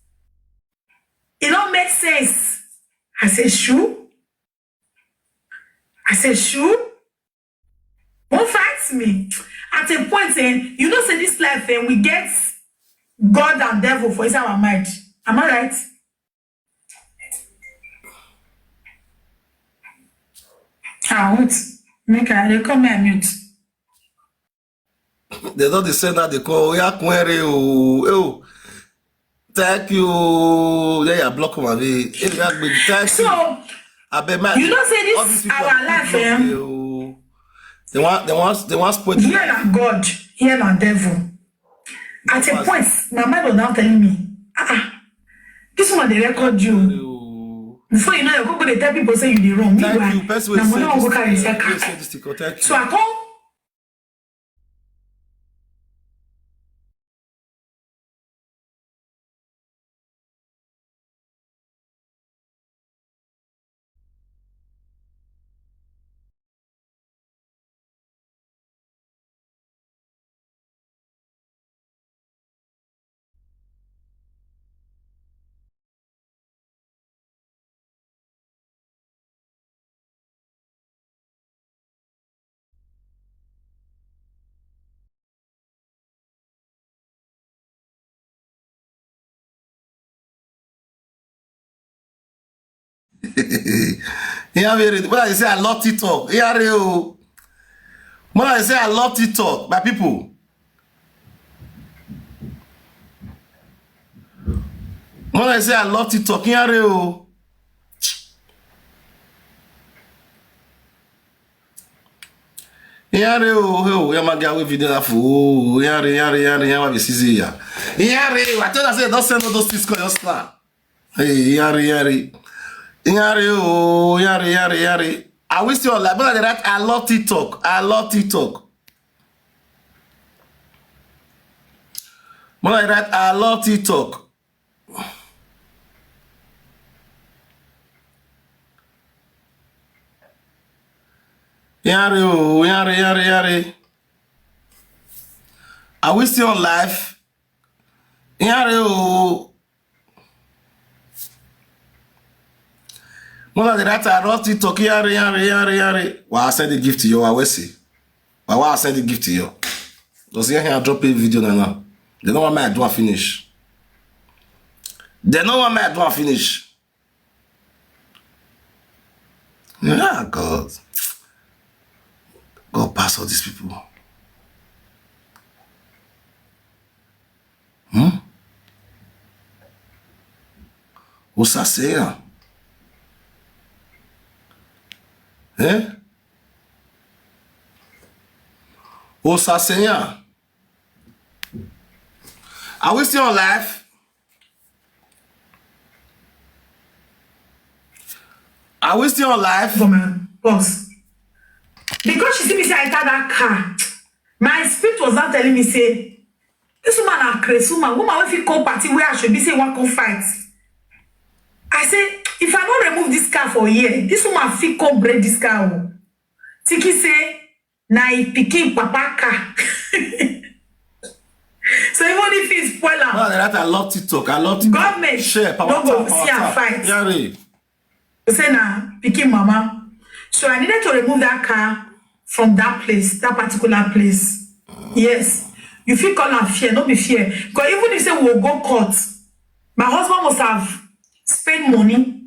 It no make sense. I say, sure. I say, sure. Won't fight me. At a point, eh, you know, say this life, eh, we get God and devil for inside our mind. Am I right? Ah, wait. Make I dey come here mute. They don't dey send that they call. Oya kunere o. Oh, thank you. Yeah, yeah, block my way. Hey, yeah, baby, thank you. So I bet my you know say all this these people our are life, block eh? me o. They want, they want, they want spoil the Here life. Na God, here na devil. At a Pastor. Point, my mother now telling me, ah, ah, this one dey record you. Oh. Before you know, you go go dey tell people say you dey wrong. Thank Meanwhile, you. Person wey na money send I go this carry thing, inside wey car. send this thing, thank you. So I come. Yeah, very. When I say I love TikTok, yeah, real. When I say I love TikTok, my people. When I say I love TikTok, yeah, real. Yare o, hey o, yamaga we video na fu o, yare, yare, yare, yare, we see ya. Yare, I tell you say don't send all those things call your star. Hey, yare, yare. Yare o, yare, yare, yare. Are we still alive? But I write, I love TikTok. I love TikTok. But I write, I love TikTok. Yare o, yare, yare, yare. Are we still on live? Yare o. Mona the writer, I don't TikTok, yare, yare, yare, yare. Well, I send the gift to you, I will see. But why I send the gift to you? Because here I drop a video now. Now. They don't want me I do and finish. They don't want me I do and finish. Yeah, God. God pass all these people. Hmm? Osaseya. Eh? Osaseya. Are we still on live? Are we still on live? Come on, pause. Because she see me say I enter that car, my spirit was not telling me say this woman a crazy woman. Woman wey fit come party where I should be say one come fight. I say if I no remove this car for here, this woman fit come break this car o. Tiki say na e pikin papa car. So even if he spoil am, well, that I love TikTok. I love TikTok. Government share, power no go see am fight. Yare. Say na pikin mama. So I needed to remove that car from that place, that particular place. Yes. You feel call am fear, no be fear. Because even if say we go court, my husband must have spent money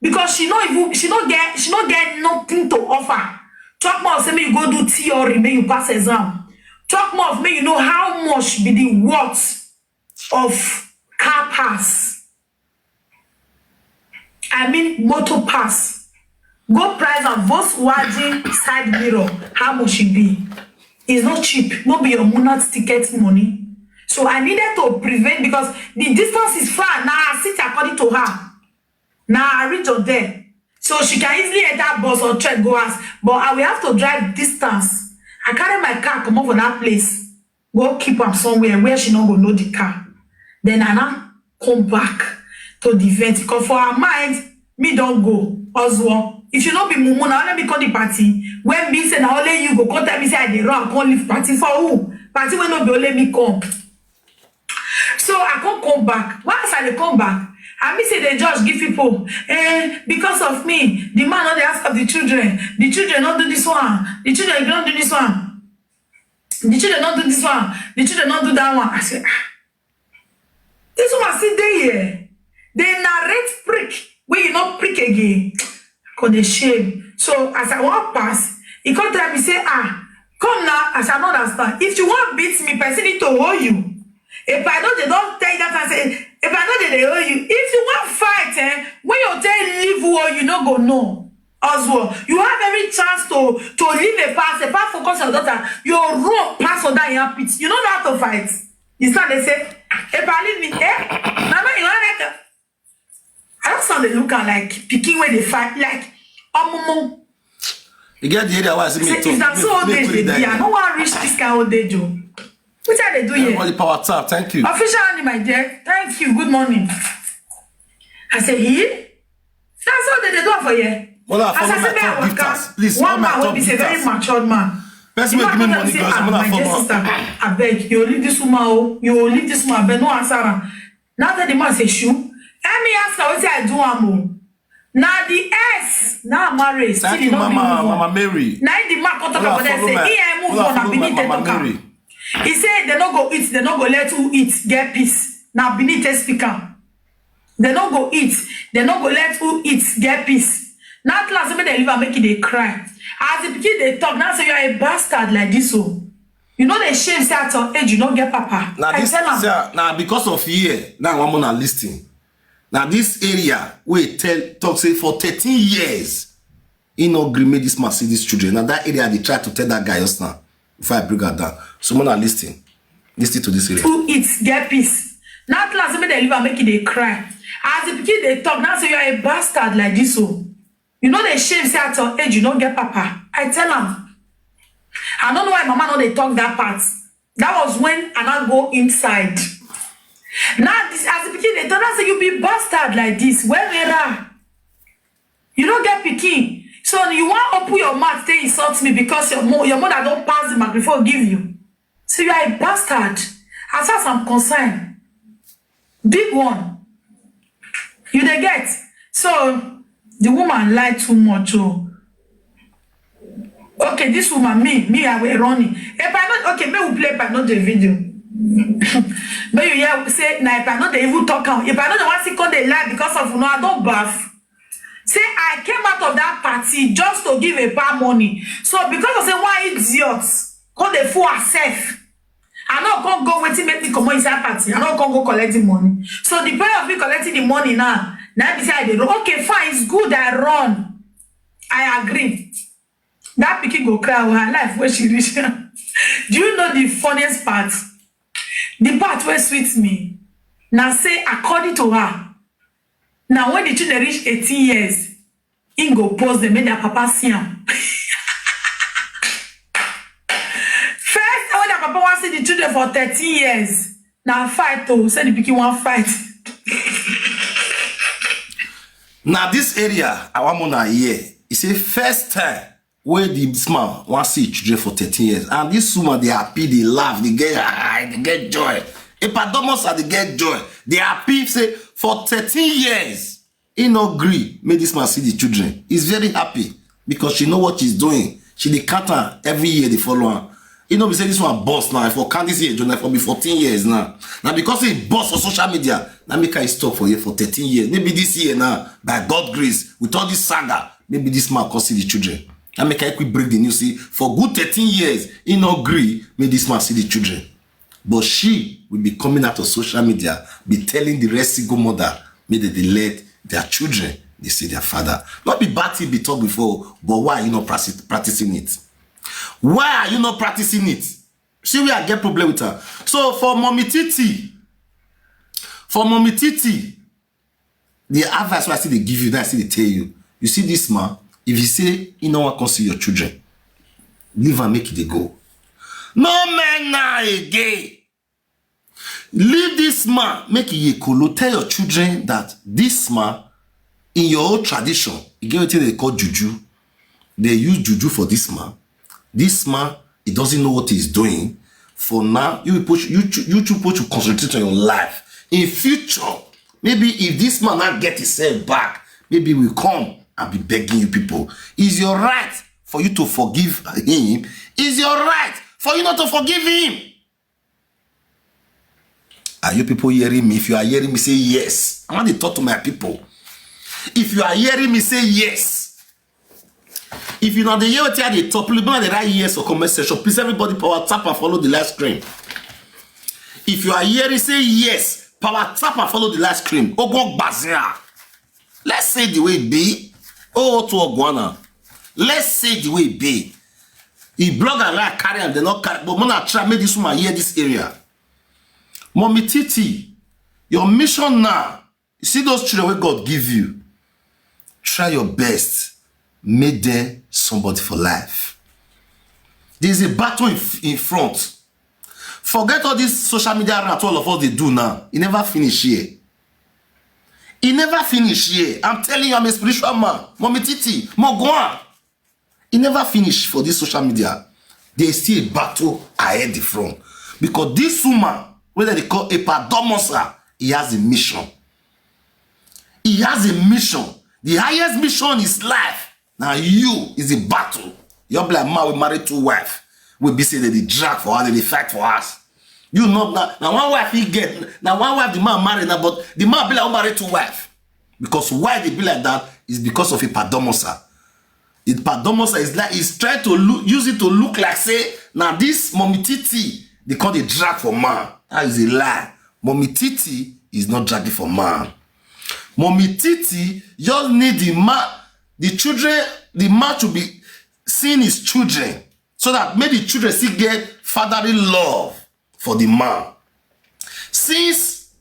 because she no even she no get she no get nothing to offer. Talk more say make you go do theory, make you pass exam. Talk more of make you know how much be the worth of car pass. I mean motor pass. Go price and Volkswagen side mirror, how much it be? It's not cheap. No be your monat ticket money. So I needed to prevent because the distance is far. Now I sit according to her. Now I reach up there. So she can easily enter bus or train go house. But I will have to drive distance. I carry my car, come over that place. Go keep am somewhere where she no go know the car. Then I now come back to the event. Because for her mind, me don't go. Oswald, if you no be mumu, now let me call the party. When me say na only you go come tell me say I dey run, come leave party for who? Party wey no be only me come. So I come come back. Once I dey come back, I me say the judge give people, eh, because of me, the man no dey ask of the children. The children no do this one. The children don't do this one. The children not do this one. The children not do that one. I say, ah, this woman sit there here. They narrate prick when you not prick again. Cause the shame. So as I walk past, he come tell me say, ah, come now. I shall not understand. If you want beat me, person need to hold you. If I know they don't tell you that, I say, if I know they, they hold you. If you want fight, eh, when you tell leave who you no go know. Oswald, you have every chance to to leave a pass, a pass focus your daughter. You run pass for that young pit. You don't know how to fight. You start they say, if I leave me, eh? Mama, you want like I don't sound they look at like picking where they fight like omumu. You get the area where I see me. Say, if that's so they be, I don't want to reach this kind of day, Joe. What are they doing here? Everybody power tap. Thank you. Official Annie, my dear. Thank you. Good morning. I say, he? That's all they, they do for here. Well, I As I follow say, my me, I top waka. Gifters. Please, all One my man top will be a very gifters. Matured man. Person The will give me man money say, because ah, I'm not my dear former. Sister, I beg you, leave this woman. Oh, you leave this woman. But no answer her. Now that the man say, shoe. Let me ask her what I do. Am oh. Now the S now marry. Still Thank you, you, not Mama, be Mama Mary. Now the man come talk Well, I about that. follow Say, my- he ain't move well, I on. I follow beneath my the Mama talker. Mary. He said they no go eat, they no go let who eat get peace. Now beneath the speaker. They no go eat. They no go let who eat get peace. Now class make they leave and make it they cry. As the pikin they talk, now say you are a bastard like this. So you know they shame say at your age you don't get papa. Now I this tell am. Say, now because of here, now I'm gonna listen. Now this area we tell talk say for thirteen years, He no gree make this man see these children. Now that area, they try to tell that guy just now. Before I bring her down. So, when I listen, listen to this area. Who eats, get peace. Now, class, make dem leave am, make e dey cry. As the pikin dey talk, now say you are a bastard like this, so you know the shame say at your age you don't get papa. I tell am. I don't know why mama no dey talk that part. That was when I now go inside. Now, this, as the pikin dey talk, now say you be bastard like this. Where where you don't get pikin. So you want open your mouth, they insult me because your mo- your mother don't pass the microphone give you. So you are a bastard. As far as I'm concerned, big one. You dey get? So the woman lie too much. Oh, okay, this woman, me, me, I will run it. If I not okay, me will play, if I not the video. But you hear say now, if I not the evil talk am, if I not the one second they lie because of no, I don't buff. Say I came out of that party just to give a bar money. So because of say one idiot, come dey fool herself. I no come go wetin make me comot inside party. I no come go collect the money. So the point of me collecting the money now, now be say I dey run. Okay, fine, it's good I run. I agree. That pikin go cry, oh, her life where she reach. Do you know the funniest part? The part where sweets me. Now say, according to her, now when the children reach eighteen years, he go post them, make their papa see am. First, when their papa want see the children for thirteen years, now fight to say the pikin want fight. Now this area, our mona here, he say first time where the this man want see children for thirteen years, and this woman they happy, they laugh, they get high, they get joy. Epadomos are they get joy. They happy say for thirteen years, he no gree make this man see the children. He's very happy because she know what she's doing. She dey count am every year, they follow am. You know, we say this one boss now. For count this year, Jonah, for be fourteen years now. Now because he boss on social media, now make I stop for here for thirteen years. Maybe this year now, by God grace, with all this saga, maybe this man can see the children. Now make I quick break the news. See, for good thirteen years, he no gree make this man see the children. But she will be coming out of social media, be telling the rest single mother, make they dey let their children they see their father. Not be bad thing be talk before, but why are you not practice- practicing it? Why are you not practicing it? See where I get problem with her. So for Mommy Titi, for Mommy Titi, the advice I still dey give you, that I still dey tell you. You see this man, if you say he no wan come see your children, leave and make it dey go. No men now again. Leave this man, make it ye kolo. Tell your children that this man, in your old tradition, you get what they call juju. They use juju for this man. This man, he doesn't know what he's doing. For now, you people, you, you two people should concentrate on your life. In future, maybe if this man not get himself back, maybe we come and be begging you people. It's your right for you to forgive him. It's your right for you not to forgive him. Are you people hearing me? If you are hearing me, say yes. I want to talk to my people. If you are hearing me, say yes. If you know the year I dey talk, please remember the right yes or comment section. Please, everybody, power tap and follow the live stream. If you are hearing, say yes. Power tap and follow the live stream. Ogun Gbazia. Let's say the way it be. Oh, to Oguana. Let's say the way it be. He blog and like carry and they not carry. But mona try make this woman hear this area. Mommy Titi, your mission now. You see those children where God give you. Try your best. Make them somebody for life. There's a battle in, in front. Forget all this social media rant all of us they do now. It never finish here. It never finish here. I'm telling you, I'm a spiritual man. Mommy Titi, Mogwan. It never finish for this social media. There's still a battle ahead the front. Because this woman, whether they call Epa Domosa, he has a mission. He has a mission. The highest mission in his life. Now you is a battle. You're like man, we married two wife. We be say that they drag for us, they fight for us. You know now, now one wife he get, now one wife the man marry now, but the man be like who marry two wife. Because why they be like that is because of a padomosa. It padomosa is like he's trying to look, use it to look like say now this Mommy Titi they call the drag for man. That is a lie. Mommy Titi is not dragging for man. Mommy Titi just need the man, the children the man should be seeing his children, so that make the children still get fatherly love for the man. Since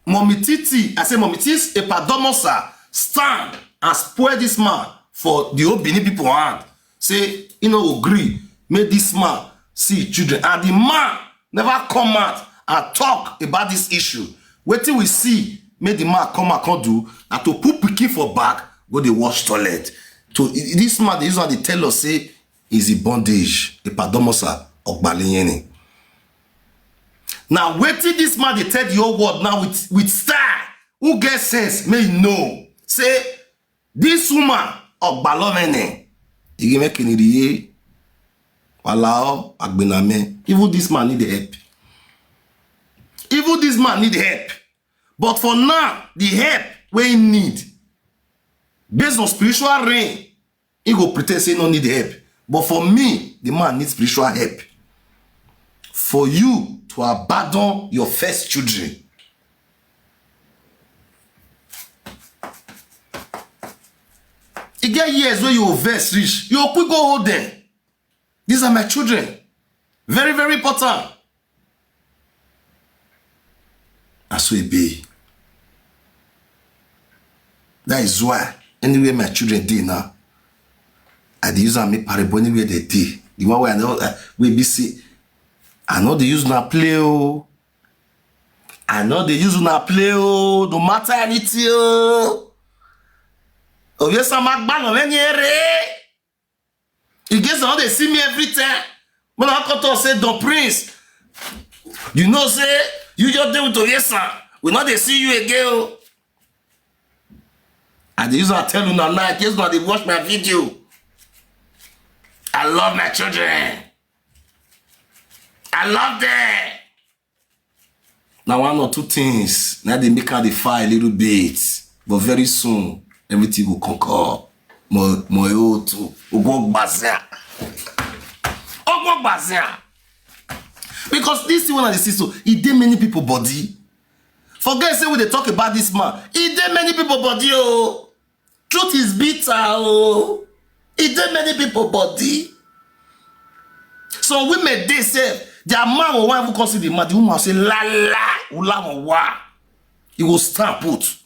Mommy Titi, I say Mommy Titi Epadomosa stand and spoil this man for the whole Benin people hand. Say he no agree, make this man see his children. And the man never come out and talk about this issue. Wetin we see, make the man come out, come do, and to put pikin for back, go dey wash toilet. So i- this man, dey use am dey tell us say is a bondage, Epadomosa Ogbalenyeni. Now, wetin this man dey tell the whole world now with, with style, who get sense, may know. Say, this woman, Ogbalomene, Igemekenidiye, Walao, Agbename, even this man need help. Even this man need help. But for now, the help wey he need, based on spiritual realm, he go pretend say he no need help. But for me, the man need spiritual help. For you to abandon your first children. E get years wey you go vex reach, you go quick go hold them. These are my children. Very, very important. Na so e be. That is why anywhere my children dey now, I dey use am make parable anywhere they dey. The one wey I know, uh, wey be say, I no dey use una play o. I no dey use una play o. No matter anything o. Oye sama gbalo many ere. In case I no dey see me every time. When I come talk say Don Prince, you know say you just dey with Oyesa. We no dey see you again o. I dey use am tell una now in case una dey watch my video. I love my children. I love them. Na one or two things na dey make am dey far a little bit, but very soon everything go conquer. Mo mo e o tu ogun gbazia, ogun gbazia. Because this thing wey I dey see so, e dey many people body. Forget say we dey talk about this man, e dey many people body o. Truth is bitter o. E dey many people body. Some women dey sef, their man go wan even come see the man, the woman say, "La la, ula mo wa." He go stand put,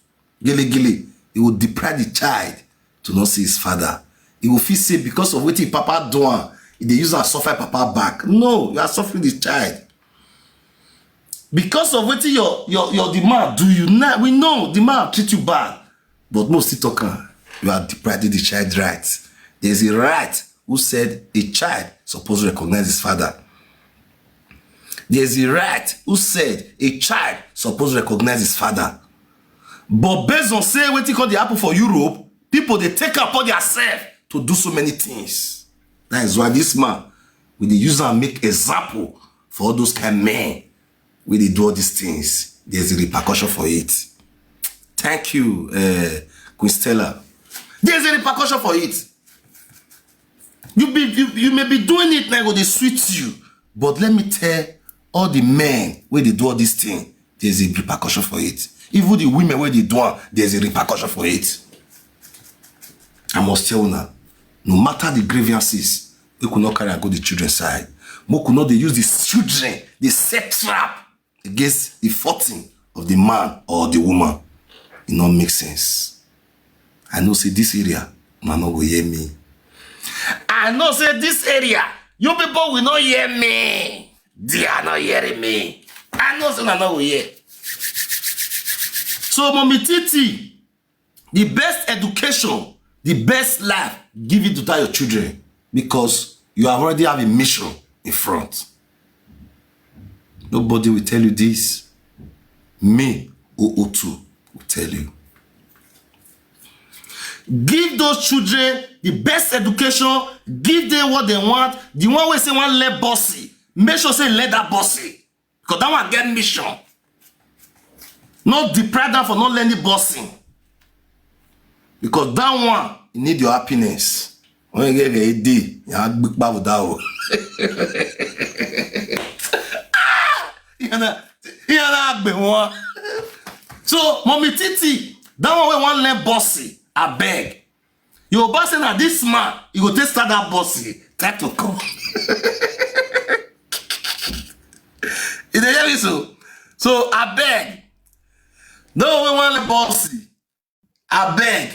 gele gele. He go deprive the child to not see his father. He go feel say because of wetin papa do am, he dey use am suffer papa back. No, you are suffering the child. Because of wetin your your your the man do you now, we know the man treat you bad, but no still talk am. You are depriving the child right. There is a right who said a child suppose recognize his father. There is a right who said a child suppose recognize his father. But based on say wetin come dey happen for Europe, people dey take am upon theirself to do so many things. That is why this man, we dey use am make example for all those kind men wey dey do all these things. There's a repercussion for it. Thank you, uh, Queen Stella. There's a repercussion for it. You be you, you may be doing it now, go dey sweet you, but let me tell all the men wey dey do all this thing, there's a repercussion for it. Even the women wey dey do am, there's a repercussion for it. I must tell una, no matter the grievances, we could not carry and go the children side. We could not dey use the children, they set trap against the fortune of the man or the woman. It not make sense. I know say this area, una no go hear me. I know say this area, you people will not hear me. They are not hearing me. I know say una no go hear. So, Mommy Titi, the best education, the best life, give it to your children because you have already have a mission in front. Nobody will tell you this. Me, O O two, will tell you. Give those children the best education, give them what they want. The one wey say wan learn bossy, make sure say learn that bossy. Because that one get mission. No deprive them for not learning bossing. Because that one, you need your happiness. When you get a day, you have big power that one. You know, you know, big one. So, Mommy Titi, that one we wan learn bossy, I beg. Yoruba say na this man, you go take start that bossy, try to come. You dey hear me so? So abeg, no one wan bossy. Abeg,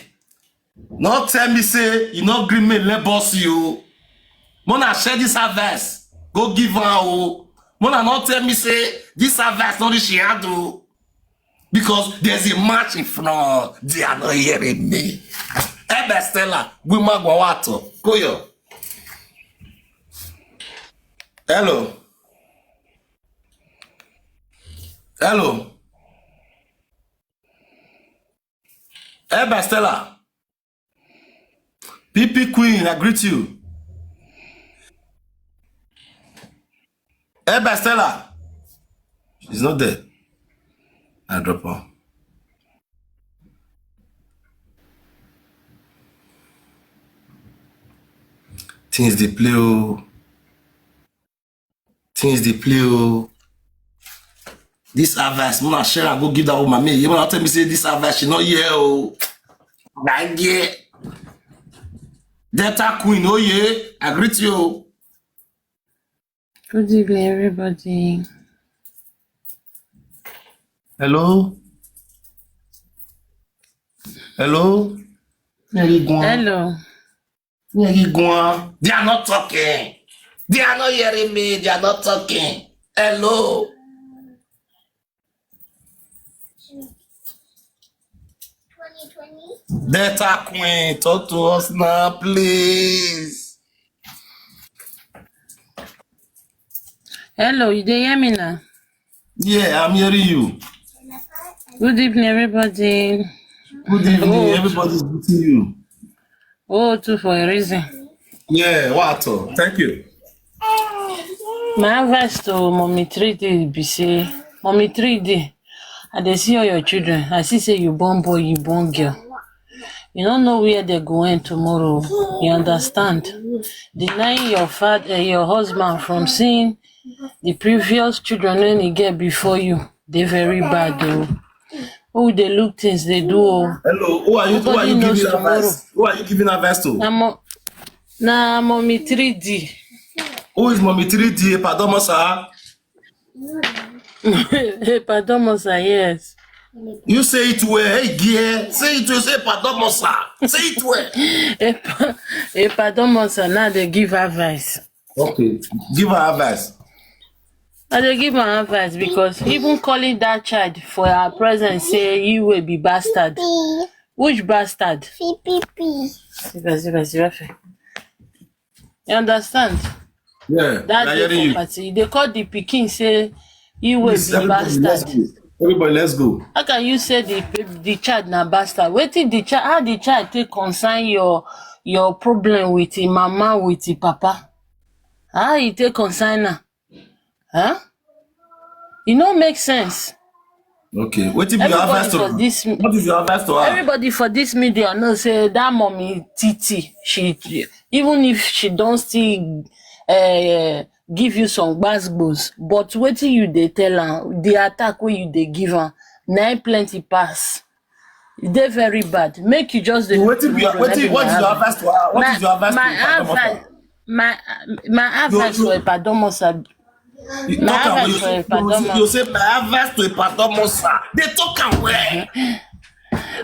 no tell me say you no gree me let bossy o. Mona share this advice, go give her o. Mona no tell me say this advice no reach your hand o. Because there's a match in front. They are not hearing me. Ebe Stella, Gwima Gwawato, Koyo. Hello. Hello. Ebe Stella. P P Queen, I greet you. Ebe Stella. She's not there. I drop her. Things dey play o. Things dey play o. This advice, mona share am go give that woman. Me, you wanna tell me say this advice she no hear o. Gbage. Delta Queen, oh yeah, I greet you. Good evening, everybody. Hello. Hello. Very good. Hello. They are not talking. They are not hearing me. They are not talking. Hello. Data Queen, talk to us now, please. Hello, you dey hear me now? Yeah, I'm hearing you. Good evening, everybody. Good evening. Oh, everybody's greeting you. Oh, two for a reason. Yeah, what? Thank you. My advice to Mommy three D be say, Mommy three D, I dey see all your children. I see say you born boy, you born girl. You don't know where they go end tomorrow. You understand? Denying your father, your husband from seeing the previous children when he get before you, they very bad though. Who they look things they do? Oh. Hello, who are you? Who are you giving advice? Who are you giving advice to? Na mo, na Mommy three D. Who is Mommy three D? Pardon, sir. Pardon, sir. Yes. You say it well, hey, dear. Say it well. Say pardon, sir. Say it well. Pardon, sir. Now they give advice. Okay, give her advice. I dey give am advice because even calling that child for her presence say you will be bastard. Which bastard? You understand? Yeah, that day for party, they call the pikin say you will be bastard. Everybody, let's go. How can you say the the child na bastard? Wetin the child? How the child take concern your your problem with him mama, with him papa? How he take concern am? Huh? E no make sense. Okay, wetin be your advice to her? What is your advice to her? Everybody for this media know say that Mommy T T, she, even if she don't still uh, give you some gbasgbos, but wetin you dey tell am, the attack wey you dey give am, na im plenty pass. E dey very bad. Make you just dey. Wetin be your, wetin, what is your advice to her? What is your advice to her? My advice, my my advice for Epadomosa. You talk am, you say, you say my advice to Epadomosa. They talk am well.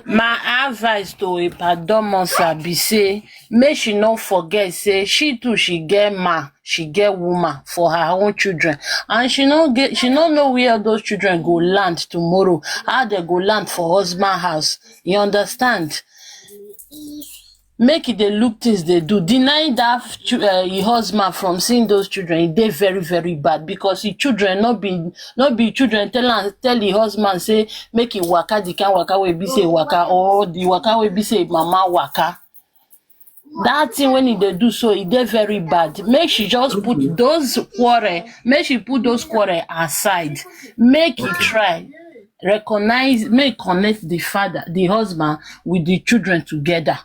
My advice to Epadomosa be say make she no forget say she too she get man, she get woman for her own children, and she no get, she no know where those children go land tomorrow, how they go land for husband house. You understand? Make e dey look things they do. Denying that uh, your husband from seeing those children, e dey very very bad because the children not be not be children tell am tell the husband say make e waka the kind waka wey be say waka or the waka wey be say mama waka. That thing when e dey do so, e dey very bad. Make she just put those quarrel, make she put those quarrel aside. Make e try recognize, make connect the father, the husband with the children together.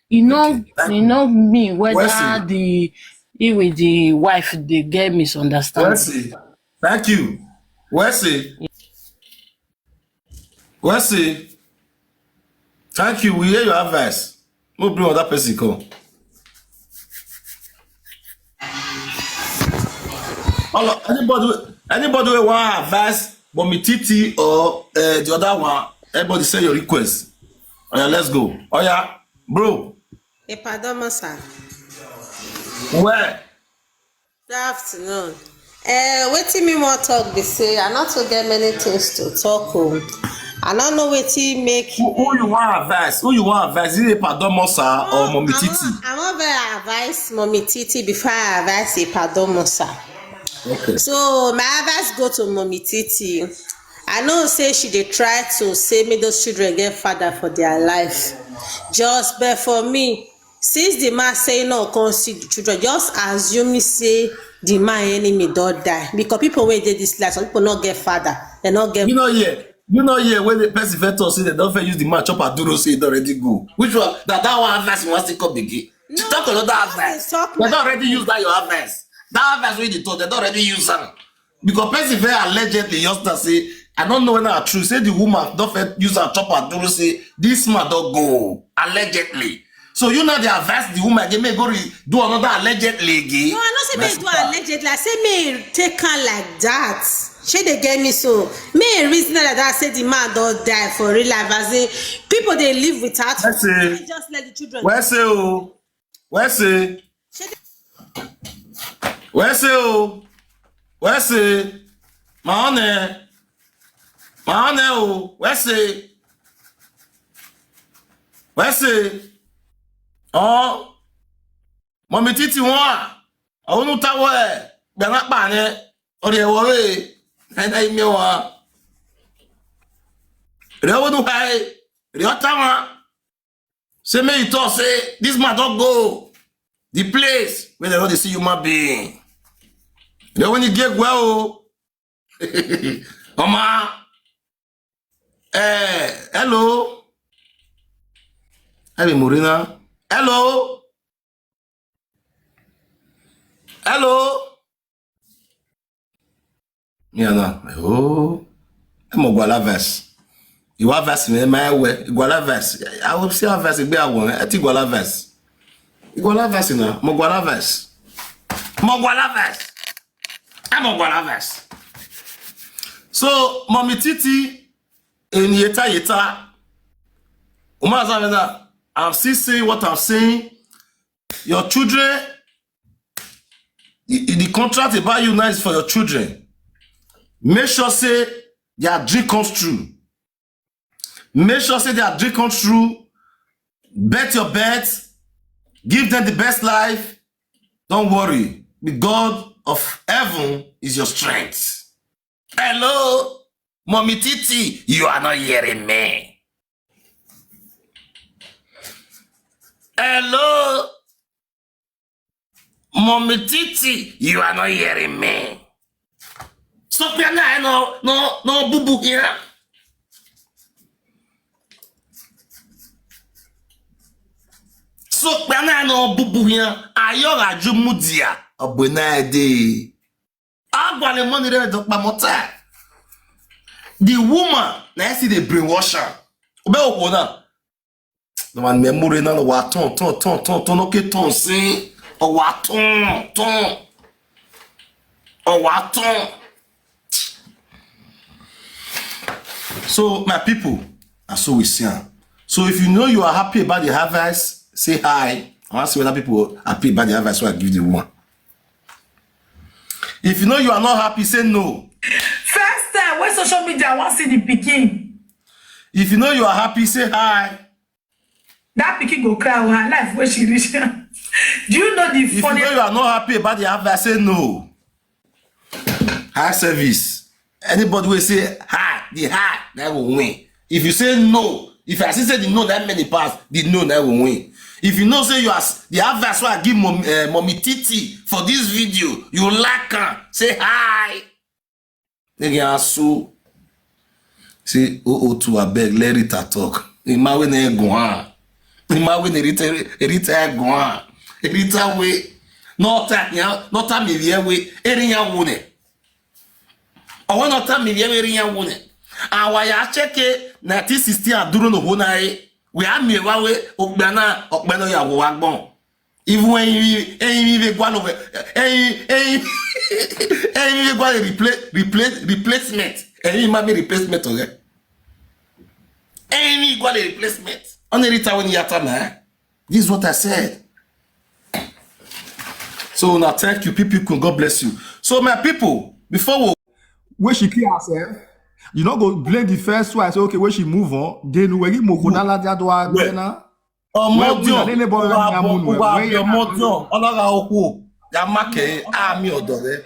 E no, e no mean whether the he with the wife dey get misunderstanding. Wesley, thank you. Wesley, Wesley, thank you. We hear your advice. We'll bring another person come. Hello, anybody, anybody who want advice, Mommy Titi or uh, the other one, everybody say your request. Oh yeah, let's go. Oh yeah, bro. Ipadomo, sir. Where? Good afternoon. Uh, wetin me wan talk be say I no too get many things to talk o. I no know wetin make Who, who you want advice? Who you want advice? Is it Ipadomo, sir, or Mommy Titi? I wan very advise Mommy Titi before I advise Ipadomo, sir. Okay. So my advice go to Mommy Titi. I know say she dey try to say make those children get father for their life. Just but for me, since the man say no come see the children, just assume say the man enemy don die, because people wey dey this life, some people no get father, they no get. You know, yeah. You know, yeah, when the person first talk say they don't fit use the man chop aduro, say it already go. Which one? That that one advice you want to come again? She No, talk another I just advice. dey talk They my don't already use that your advice. That advice wey they talk, they don't already use am. Because person very allegedly just to say, I don't know when I true. Say the woman don't fit use her chop aduro, say this man don't go allegedly. So you know they advise the woman again, may go re- do another allegedly again. No, I no say My make do sister. Allegedly. I say make take am like that. Shey they get me so? Make reason like that. Say the man don die for real life. As in, people they live without. Let's say- Just let the children. Where say oh, where say, Shey they- where say oh, where say, my honor, my honor oh, where say, where say, oh, Mommy Titi one, I won't tell where, they're not banning, or they worry, and I mean one. They won't hide, they are town. Say make you talk say this man don't go the place where they don't see human being. They only get well. Oma, eh, hello. Hey, Morena. Hello. Hello. Yeah, no. Oh, I'm a Guala verse. You have verse in my way. Guala verse. I will see a verse. Be a one. I think Guala verse. Guala verse, you know. Mo Guala verse. Mo Guala verse. I'm a Guala verse. So, Mommy Titi, in Yeta Yeta, Uma Zamena, I'm still saying what I'm saying. Your children, the, the contract about you now is for your children. Make sure say their dream comes true. Make sure say their dream comes true. Bet your bet. Give them the best life. Don't worry. The God of heaven is your strength. Hello, Mommy Titi, you are not hearing me. Hello, Mommy Titi, you are not hearing me. So piano no no no boo boo here. So piano no boo boo here. Ayo raju mudia. Obunade. Agwale money re do pamota. The woman na see dey brainwash her. Obe owo na. No man memory na wa ton ton ton ton ton okay ton sin. O wa ton ton. O wa ton. So my people, and so we see am. So if you know you are happy about the harvest, say hi. I want to see whether people happy about the harvest so I give the one. If you know you are not happy, say no. First time when social media wan see the pikin, If you know you are happy, say hi. That pikin go cry o, her life wey she reach. Do you know the If you funny? Know you are not happy about the harvest, say no. High service. Anybody will say hi, the hi, that will win. If you say no, if I see say the no that many pass, the no that will win. If you know say you are s- the advice why I give mom, uh, Mommy Titi for this video, you like her, say hi. Nigga asu. Say oh oh two abeg let Rita talk. Ima we na egun ha. Ima we na Rita Rita egun ha. Rita we. No ta ya, no ta mi ye we. Eri ya wo ne. Owo no ta mi ye we eri ya wo ne. Awa ya cheke nineteen sixty aduro no ho na e. We are me wa we ogbana ogbana ya wo wa gbon. Even when you, when you even go over, when you, when you, when you go replace, replace, replacement, when you make replacement, okay? When you go replacement, only return when you attack, man. This is what I said. So now, thank you, people. God bless you. So, my people, before we When she kill herself, you no go blame the first wife. Say, okay, when she move on, then we give Moko Dala Jadwa Well, Gbena. Ọmọ Where we Dion, are, neighbor, Uwa Bo- Uwa Bi Ọmọ Dion, Ọlọ́ra Oko, Yamake, Ami Odore.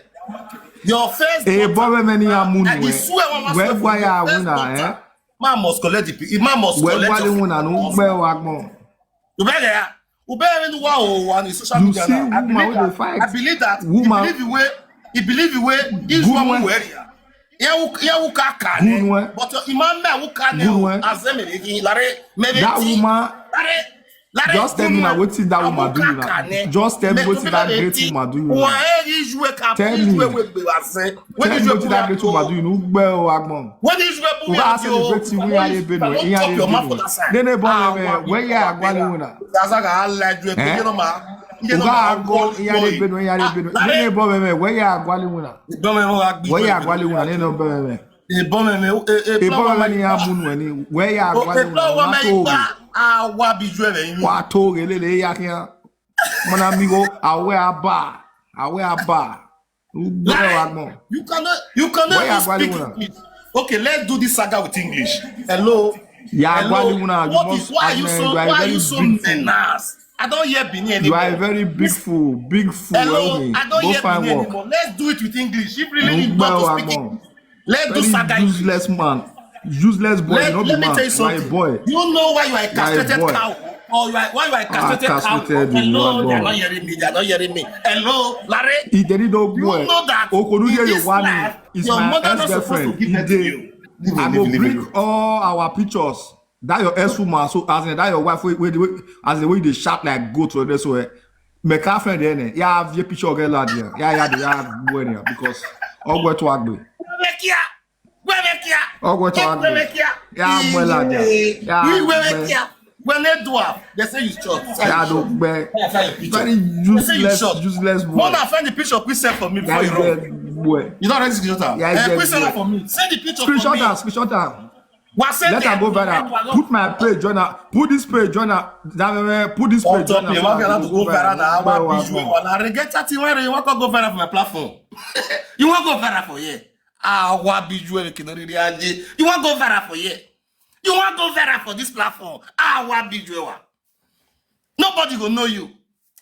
Your first Eh, daughter, boy, many are moon, I dey eh. Swear, one Where, must why your are first we now, daughter, eh? Man must collect the pi- man must Where, collect why your you wanna know? Where, wa gbon? You better, you better even wow on the social You media see now. I woman believe wey dey that. Fight. I believe that. Woman. He believe the way. He believe the way. Israel Woman. Mueria. Yawuka kane. Gunwe. But your imam me wuka ne. Gunwe. Azeme ni lare. That woman. Lare. Lare. Just tell me now wetin that woman do you now. Just tell me wetin that great woman do you now. Tell me. Tell me wetin that great woman do you. Ugbe o agbon. When Israel Oga Mueria say the great thing wey Yare Benue, Yare Benue. Nene boy, where you are going now? That's like I like you. Eh? Oga go Yare Benue, Yare Benue. Nene boy, where you are going now? Where you are going now? Nene boy, Ebomeme ni amunu eni. Where you are going now? Awa bijue re yin. Wa to re lele ya kian. Mona mi go awe aba. Awe aba. Ugbe wa gbon. You cannot, you cannot Where you even are speak going now? English. Okay, let's do this saga with English. Hello. Ya Hello. Gwali una, you What must is, why are you admit so, you are why are very you so beautiful. Menace? I don't hear Benin anymore. You are a very big fool, big fool. Hello, Elmi. I don't Go hear find Benin work. Anymore. Let's do it with English. If really you Ugbe want to wa speak gbon. English, let's do Very saga English. Useless man. Useless boy, Let, you no be let me man. Tell you You are a something. Boy. You know why you are a You are a castrated boy. Cow? Or you are, why you are a Ah, castrated cow? Castrated, you Hello, are they are boy. Not hearing me. They are not hearing me. Hello, Larry. He did it, oh, You boy. Know that Okodu in Yeye this Wani life, is your my mother not supposed to ex-girlfriend. Give He that to did. You. Leave I him, go leave him, bring leave him. All our pictures. That your ex woman, so as in that your wife, wait, wait, wait, as the way they shout like goat for this way. My girlfriend, then, eh, yeah, I have your picture of girl out there. Yeah, yeah, yeah, go in here because all go to Agbe. Webekia, Webekia, All go to Agbe. Webekia. Yeah, I'm well out there. Yeah, Webekia. Webekia. When they do am, they say you short. Yeah, I don't bear. Very useless, useless boy. Mona, find the picture, please send for me before you run. Boy. You don't already screenshot am. Yeah, eh, please send am for me. Send the picture for me. Screenshot am, screenshot am. Let her go viral. Put my page, join her. Put this page, join her. Put this page, join her. Why we have to go viral now? Why we should go viral? Regret that thing. Why you want to go viral for my platform? You want to go viral for here? Ah, why be you? You want to go viral for here? You want to go viral for this platform? Ah, why be you? Nobody go know you.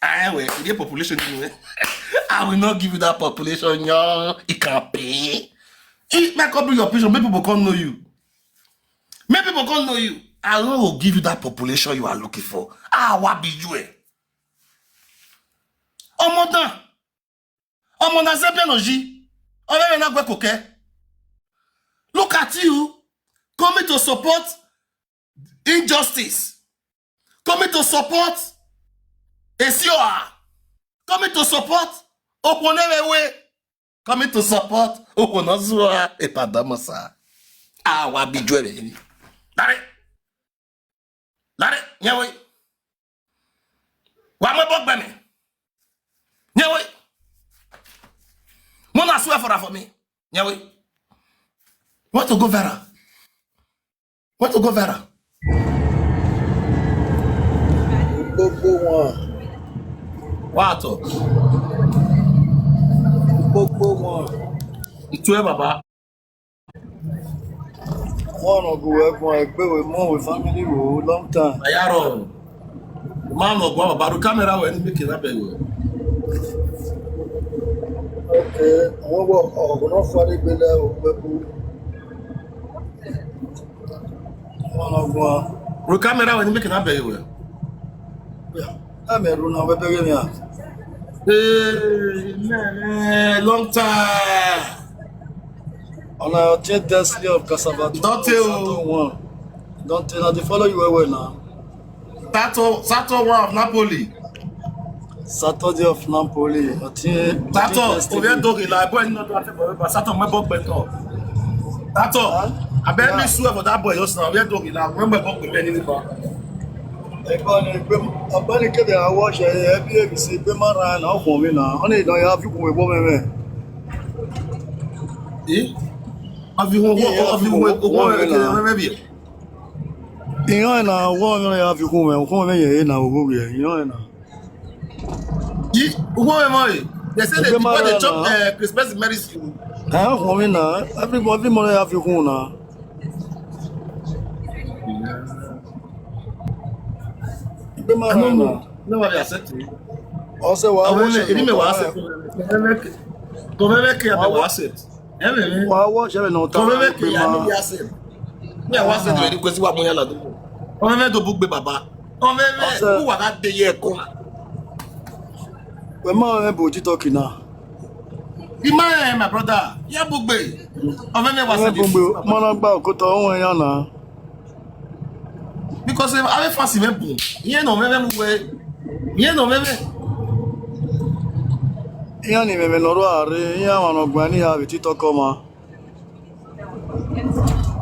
Ah, well, the population, you know, I will not give you that population, yo. It can pay. It might come bring your picture. Many people can't know you. Many people can't know you. I will give you that population you are looking for. Ah, what be you? Omo dan. Omo na zepe no ji. Ore na gwe koke. Look at you. Coming to support injustice. Coming to support Esioa. Coming to support Okonewewe. Coming to support Okonozua Epadamosa. Awa bijwe ni. Dare. Dare, nyewe. Wa me bogbe me. Nyewe. Mona swear for, for me. Nyewe. Want to go viral? Want to go viral? Gbogbo wọn. Wá àtọ̀. Gbogbo wọn. Ìtú ẹ bàbá. Wọn ọ̀nà gùn ẹ̀gbọ́n ẹgbẹ́ ìwé mọ́ ìwé family wò ó long time. Àyàrọ̀. Máa nà ọ̀gbọ́n bàbá ru kámẹ́rà wẹ̀ ní gbèkè lábẹ́ ìwé. Okay, àwọn ọgbọ́n ọ̀gbọ́n náà fọ́ nígbélé o, pẹ́kú. Wọn ọ̀nà gùn. Ru kámẹ́rà wẹ̀ ní gbèkè lábẹ́ ìwé. Kámẹ́rù náà wẹ́ bẹ́rẹ̀ mi à. Hey, man, long time. On our ten destiny of Cassava. Don't tell. Don't tell. I dey follow you well well now. Sato, Sato one of Napoli. Saturday of Napoli. Sato, Oviedo Gila, boy, not that forever. Sato, my book better. Sato, I bet me swear for that boy just now. Oviedo Gila, remember book with any. Abani kebe awo she ebi ebi si pe mara na ko mi na. Oni don ya fi kun ebo meme. Eh? Afi won, afi won, won meme bi. Iyan na wo mi ya fi kun me, kun me ye na owo ye. Iyan na. Yi, won meme yi. They say they, they chop uh, Christmas in Mary school. Ka ko mi na. Everybody mo ya fi kun na. Pe mara na. No worry, accept it. Ose wa wo she. Emi me wa accept. Ko me me ke wa accept. Emi me. Wa wo she na ta. Ko me me ke ya ni accept. Me wa accept we ko si wa mo ya la do. Ko me me do bugbe baba. Ko me me ku wa ka de ye ko. We ma me bo ti talk na. Ima eh, my brother. Ya bugbe. Ko me me wa accept. Mana gba okoto won ya na. Because if I fancy me boom. Ye no me me we. Ye no me me. Iya ni meme noro are, iya wa no gba ni ya bi tito koma.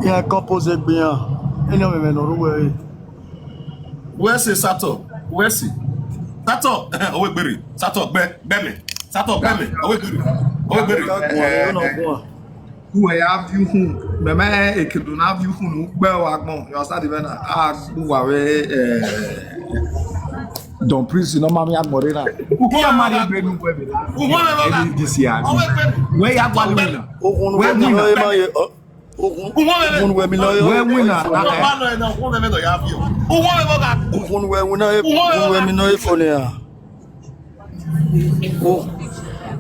Iya compose gbiyan. Eni meme noro we. Where say Sato? Where say? Sato, owe gbere. Sato gbe, gbe me. Sato gbe me. Owe gbere. Owe gbere. Ka gbo e no gbo. Who have you who? Meme ekedu na have you who? Gbe wa gbon. You understand the man? Ah, who are we? Eh, Don Prince, no mami agmore na. Who are married baby? Who are this year? Where you are going now? Where we now? Ogun we mi no yo. Where we now? Ogun we mi no ogun we mi no ifo ni a.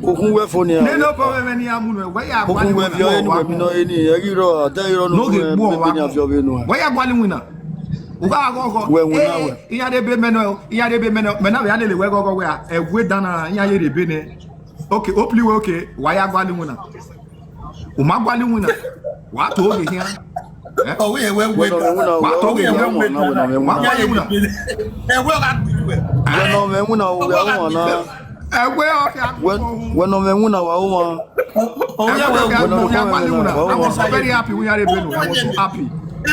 Ogun we fo ni a. Ne no problem any amu no. Where you are Ogun we bi o eni we mi no eni. E ri ro ade iro no. No dey gbọ́ wa. Ni afio be nu. Where you are going now? Uga agogo. We we na we. Iya de be meno. Iya de be meno. Mena we ade le we gogo we a. E we dana iya ye de be ne. Okay, hopefully we okay. Where you are going now? Uma gwali wina. Wa to ge hia. Oh, we we we. Wa to ge hia. Wa gwali wina. E we ga gbe we. We no me mu na we wa na. Ewe o ya. We no me mu na wa wa. Oh, yeah, we I we. was so very happy we are able. I was so happy. I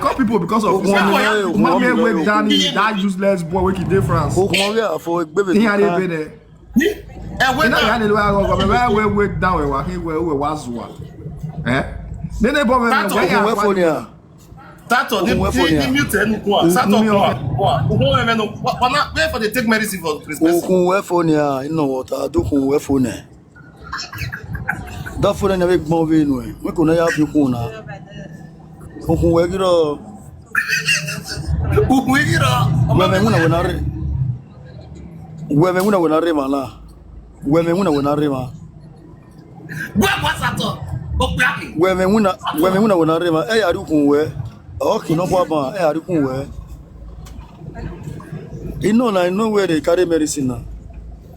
call people because of this. Ogun we Mommy we Danny, that useless boy we dey France. Ogun we afo gbe be. He are able there. E we Ina ya na. le wa go go be we we down we wa he we we wa zuwa. Eh? Nene bo me That we Ogun we fo ni a. Sato, the Ogun we fo ni a. the mute enu kwa. Sato kwa. Kwa. Ogun we no. Wa na where for the take medicine for Christmas. Okun we fo ni a ino water dokun we fo ni. Da fo ni a be gbon we nu e. We ko na ya fi kun na. Okun we giro. Ogun ira. We me mu na we na re. We me mu na we na re ma na. We me mu na we na re ma. Gwa gwa Sato. O gba mi. We me mu na we me mu na we na re ma. E ya ri kun we. O ki no kwa ba e ya ri kun we. Ino na ino we dey carry medicine na.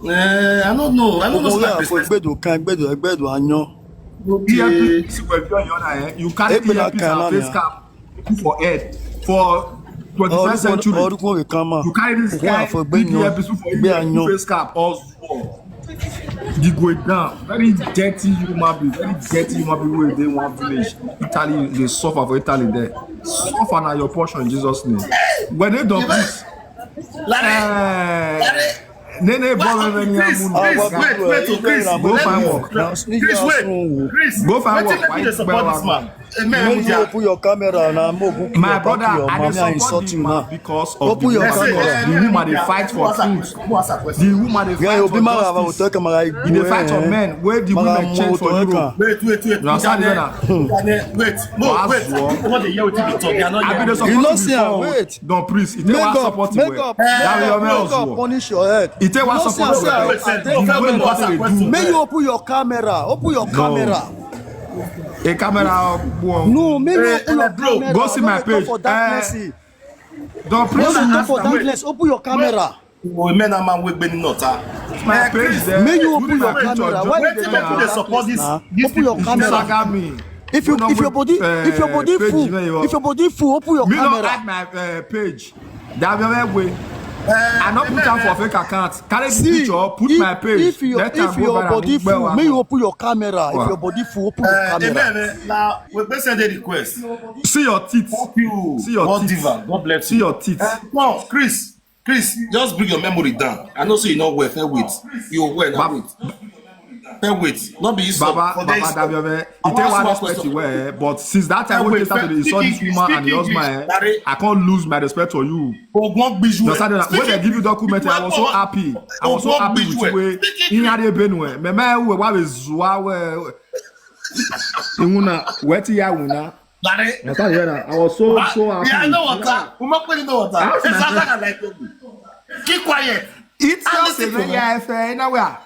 Eh, I don't know. I don't know. Okun we afo gbedo kan gbedo gbedo anyo. Earpiece wey you on your, eh? You carry Ekpe na earpiece kana and face na. Cap put for head for twenty-first century. Orúkọ rẹ̀ kan mọ̀. You carry this Okun guy afọ gbe earpiece yan and put for gbe head, anyan. Face cap all four. You go down. Very dirty human being. Very dirty human being wey dey one village. Italy dey suffer for Italy there. Suffer na your portion in Jesus name. When they don please. Larry, Eh, Larry, Nene why- Bola Remy Chris, Amun. Chris, Our wait, wait, oh, Chris, Go let find me- work. Chris, wait, Chris, Go find wetin work. make you Why dey support you this man? Eh, man, When you Muja. Open your camera now, mo go kill My your brother, back, your I mommy dey and support insult the you man now. Because of Open the your fact camera. Because the woman dey fight for truth. The woman dey Yeah, fight you for be mad about justice. talking about He dey fight for men wey the Mara women change for Moto Europe. Eka. Wait, wait, wait. You understand Mujane, that? Mujane, wait. No, Wàá wait. zù ọ́. Wọ́n dey hear wetin you talk. They are not I be hearing. dey You support know you see am, before. Wait. Don Priest, it take Make one up, support you make well. up, That be your make mouth up, o. Punish your head. It take one No see support am, you well. Wait, Wait, The no, way no, what no, they no, do. May you open your camera. Open your No. Camera. A camera gbọ́. No, may you Eh, open your eh, bro, camera. Go see No my dey talk page. For darkness. Eh, Don Priest, No dey talk for Wait. Darkness. Open your camera. Oh, men and man wey gbeni nọta. My page there. May you Put open my your picture. Camera. Just Why put you picture dey talk now. for Wetin make you dey Darkness support this, now? this Open your thing? camera. Saga me. If you No, if your wait, body eh, if your page body you full know you if your body full, open your Me no camera. Add my uh, page. That be my way. I no put am for fake account. Carry the picture, put my page. If your, let am if go your viral, body full, make you open your camera. If your body full, open your camera. Now we make send the request. See your teeth. Thank you. See your teeth. Diva. God bless you. See your teeth. Uh, no, Chris, Chris, just bring your memory down. I know say you no well. Fair wait. You well now. Wait. Fair wait. Not be insult. Baba, Baba Daviome, you take one respect you wear, but since that time when you started to insult this woman and your husband, eh, I can't lose my respect for you. Ogbon gbiju. Understand that? When they give you document, I was so happy. I was so happy with you. Inyade Benue. Meme we wa we zua we. Imuna, weti ya una. Dare. Understand that? I was so, so happy. Yeah, I know what. Umakwe know what. It's not like. Keep quiet. It's just a very F A in a way.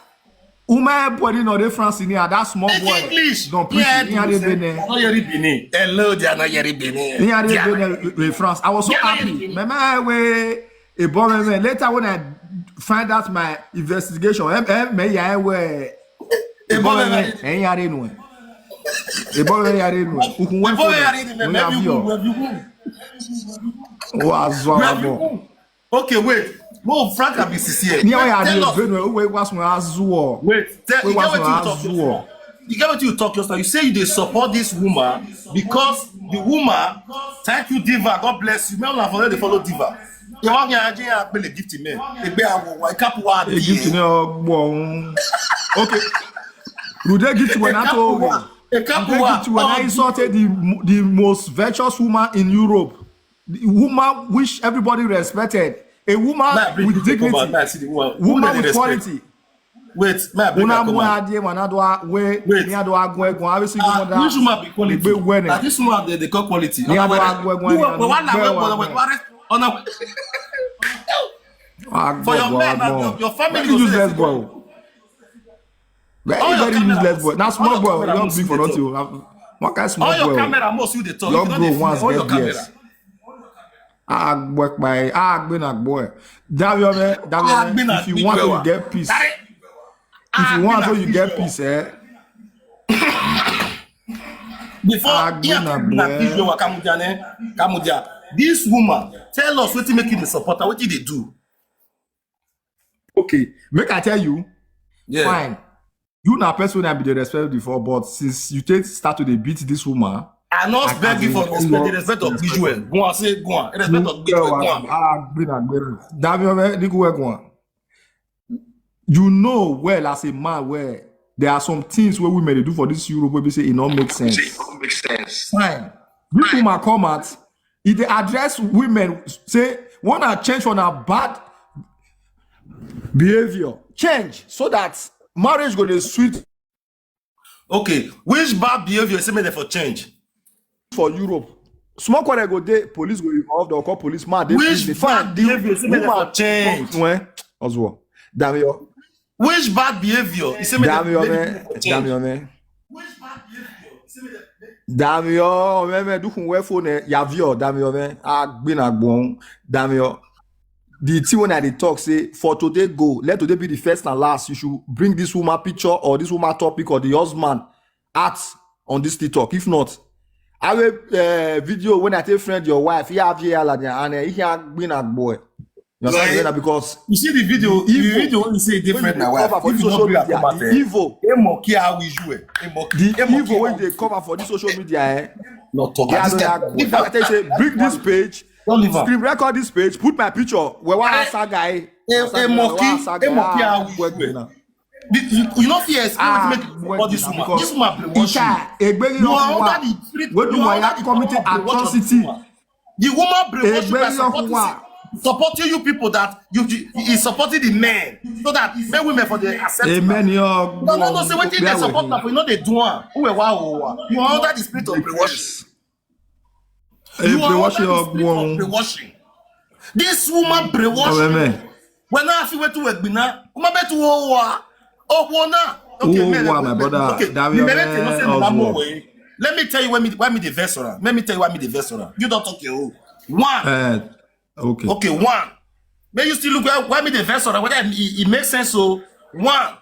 Uma body no dey France in here. That small boy. English. Don't preach. Inyade Benue. No yeri Benin. Hello, they are not yeri Benin. Inyade Benue, France. I was so happy. Meme we a boy, man. Later when I find out my investigation, eh, eh, me ya we. A boy, man. Inyade no. A boy, Inyade no. Ukun we. Wa zwa wa bo. Okay, wait. No, Frank and Missus Here. Ni wa ya di Benue, we was mo azuo. Wait, tell, you get what you talk yourself. You get what you talk yourself. You say you dey support this woman because the woman. Thank you, Diva. God bless you. Me una for dey follow Diva. You want me to give a gift to me? Egbe awo wa, ikapu wa. A gift ni ogbo. Okay. Rude gift when I told you. Rude gift when I insulted the the most virtuous woman in Europe. The woman which everybody respected. A woman with dignity. Woman with quality. Wait, my bring her come out. Wait, me adwa gwe gwe. Every single mother. This woman be quality. This woman they, they call quality. Me adwa gwe gwe. For your men, your family useless boy. Very useless boy. Now small boy. Don't be for nothing. What kind small boy? All your camera most you dey talk. Your bro once get B S. Agbekpai, agbena boy. Daviome, Daviome, if you want to get peace, if you want to you get peace, eh? Before Kamudia, Kamudia, this woman tell us wetin make you dey support her, wetin dey do. Okay, make I tell you. Yeah. Fine. You na person I be dey respect before, but since you take start to dey beat this woman, I not begging for respect. The respect of visual. Go on, say go on. Respect of visual. Go on. Ah, bring am, bring am. Daviome, go on. You know well as a man where there are some things where women dey do for this Europe where we say it not make sense. Say it not make sense. Fine. This woman come out, e dey address women, say, wanna change on her bad behavior. Change so that marriage go dey sweet. Okay, which bad behavior say make dem for change? For Europe, small quarrel go dey, police go involved or call police man. Which bad behavior say make dem for change? Oswald, Daviome. Which bad behavior? He say make dem change. Daviome. Which bad behavior? He say make dem. Daviome, dukun we phone, eh, Yavio, Daviome. Agbina gbon, Daviome. The thing when I dey talk say for today go, let today be the first and last. You should bring this woman picture or this woman topic or the husband out on this TikTok. If not, I will, uh, video when I take friend your wife, he have here and, uh, he have been a boy. You understand? Because you see the video, the video when you say different my wife. If you not bring her come out, the evil, Emoki how we you, eh? The evil when they cover for this social media, eh? Not talk. If I tell you say bring this page, don't leave her. Screen record this page, put my picture. Where one answer guy? Emoki, Emoki how we you, eh? You no fear explain wetin make you support this woman. This woman brainwash you. You are under the spirit. You are under the power of brainwash of this woman. The woman brainwash you by supporting, supporting you people that you, you is supporting the men so that men women for the accept. Amen. No, no, no. Say wetin dey support na for you no dey do am. Who we wa o wa. You are under the spirit of brainwashing. You are under the spirit of brainwashing. This woman brainwash me. When I feel wetin we gbina, woman bet wo wa. Oh, wo na. Okay, my brother. Okay, let me tell you why me, why me the vessel. Let me tell you why me the vessel. You don't talk your own. One. Okay. Okay, one. May you still look why, why me the vessel. Whether it, it makes sense. So one,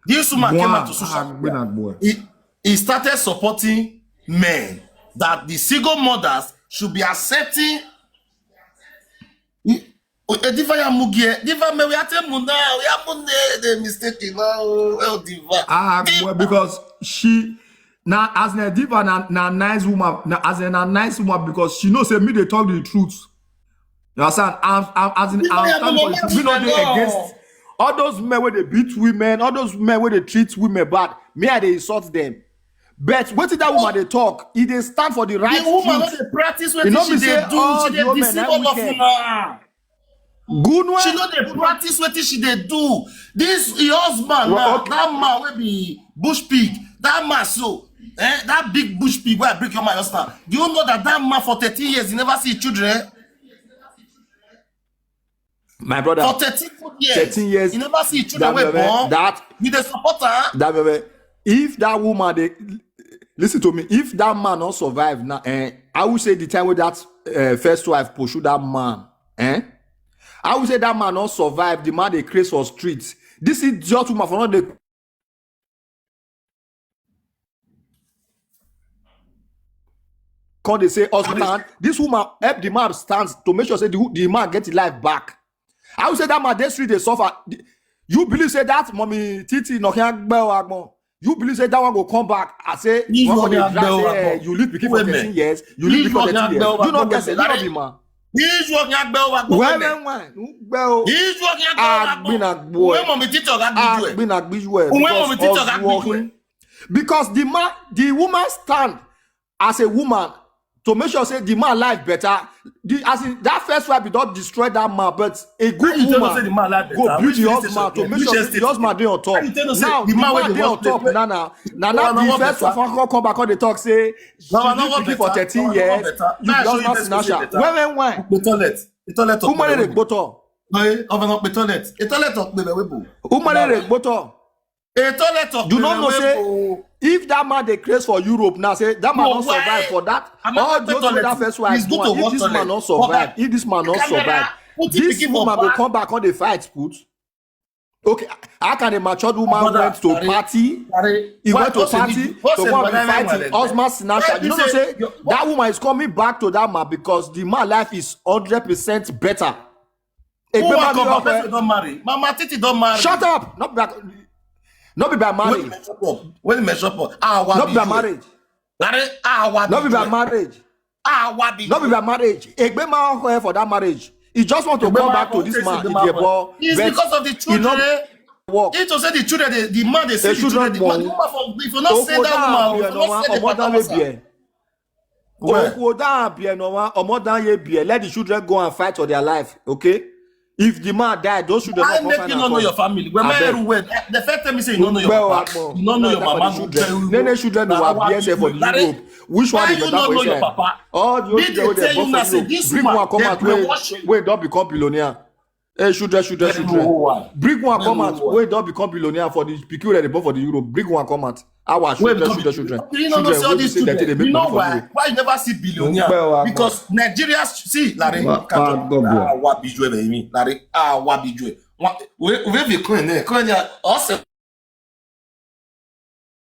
this woman came out to social media. He, he started supporting men that the single mothers should be accepting. He, Oh, eh, Diva ya mugie. Diva me we ate muna. We amune the mistake now. Oh, Diva. Ah, well, because she now as a diva na, na nice woman, na as in a nice woman because she knows say me they talk the truth. You understand? I'm, I'm as in Diva I'm ya stand for the mugie. truth. Me not dey against all those men where they beat women, all those men where they treat women bad. Me I they insult them. But what did that woman they talk? If they stand for the right The woman truth. wey dey practice You know wetin she me dey say do, all she the dey women deceive are all of wicked. una. Good one. She no dey practice wetin she dey do. This your husband Well, now, okay. That man wey be bush pig, that man so, eh, that big bush pig wey I break your mind just now. Do you know that that man for thirteen years he never see his children? My brother, For thirteen good years, thirteen years, he never see his children that, wey born. That You dey support her? That baby, if that woman they listen to me, if that man not survive now, eh, I would say the time with that uh, first wife pursue that man, eh, I would say that man not survive. The man they craze for streets. This idiot woman for not the come they say husband. This woman help the man stand to make sure say the, the man get his life back. I would say that man dey street they suffer. The- You believe say that mommy Titi no can gbẹ o agbon. You believe say that one go come back? I say Leave one your for the young drag girl say agbon. eh, you live pikin for Women. Thirteen years. You live Leave pikin for your young Thirteen years. girl You no agbon, get say you no women. Be man. Use your young girl agbon. Well, Women. well, well. Well, Use your young girl agbon. Agbinagbo. When mommy Titi oga gbiju ẹ. Agbinagbijuwe. When mommy Titi oga gbiju ẹ. Because the man, the woman stand as a woman to make sure say the man life better. The as in that first wife don destroy that man, but a good You tell us woman say the man life go better. build Which the state husband to station? make Which sure state say the husband dey on top. You tell us say Now the the man wey man dey dey on work place top. Wey- Now now now Now, now now the what first better? wife come come back come dey talk say she Now, now live what pikin for better? thirteen Now, now years. what better? You Now, be show you husband person wey snatcher. better. When when when? Pe toilet. Pe toilet. Woman dey gbotọ. Oye, governor pe toilet. A toilet of Bebe Webo. Woman dey gbotọ. A toilet of You no know say if that man dey craze for Europe now, say that man No, don survive why? For that. I'm not All pe those toilet. other first wife He's good go to on. If work this man toilet. No survive, if this man No Camera, survive, put him this pikin for woman go back. Come back come dey fight put. Okay, how can a matured woman Brother, went to Larry, party? He Why went to don't say party the- don't to say go and the be Larry fighting went husband there? Snatcher. Why You know you say say your- that woman is coming back to that man because the man life is hundred percent better. Who Egbe wan ma come bi back? ọkọ Person ẹ. Don marry. Mama Titi don marry. Shut up! Not be, not be by When marriage. the mess up, when the mess up, ah, wa Not be by bi marriage. Larry, ah, wa Not be by bi marriage. Ah, wa bi Not be by marriage. Egbe ma ọkọ ẹ for that marriage. He just want to Egbe come ma back to ọkọ this ẹ man. say He dey ball. It's But because of the he no children. Work. He to say the children, the, the man they see The the children. children The born. man, the woman for, if you not say that woman, if you not say the Okodan father Abienowa, was Omodan Abienowa, Omodan Abienowa. Let the children go and fight for their life, okay? If the man die, those children I no make come you find not know am your come. Family. When Abeg. Everywhere, the first time you say you don't know your Well, papa, Akpo, you don't know na your that for mama. the Go children. tell you. Nene children Na were wa B S F for the Larry, Europe. Which one why dey you better not for know your inside? papa? All the Me children dey wey dey tell you born now for say Europe. This Bring woman, one come they out wey brainwash you. Wey don become billionaire. Hey, children, children, Very children. wrong. Bring one come Very out wrong. Wey don become billionaire for the pikin wey dey born for the Europe. Bring one come out. Our Wey children, become children, children. You know, Children see all wey be these say that children. they You make know money for why? Europe. Why you never see billionaire? Well, well, Because Nigeria, see, Larry, Well, catch up. well, well. Ah, wa bi ju ẹ, Larry, ah, wa bi ju ẹ. Wa, we, we be clean, eh? Clean, yeah. Us,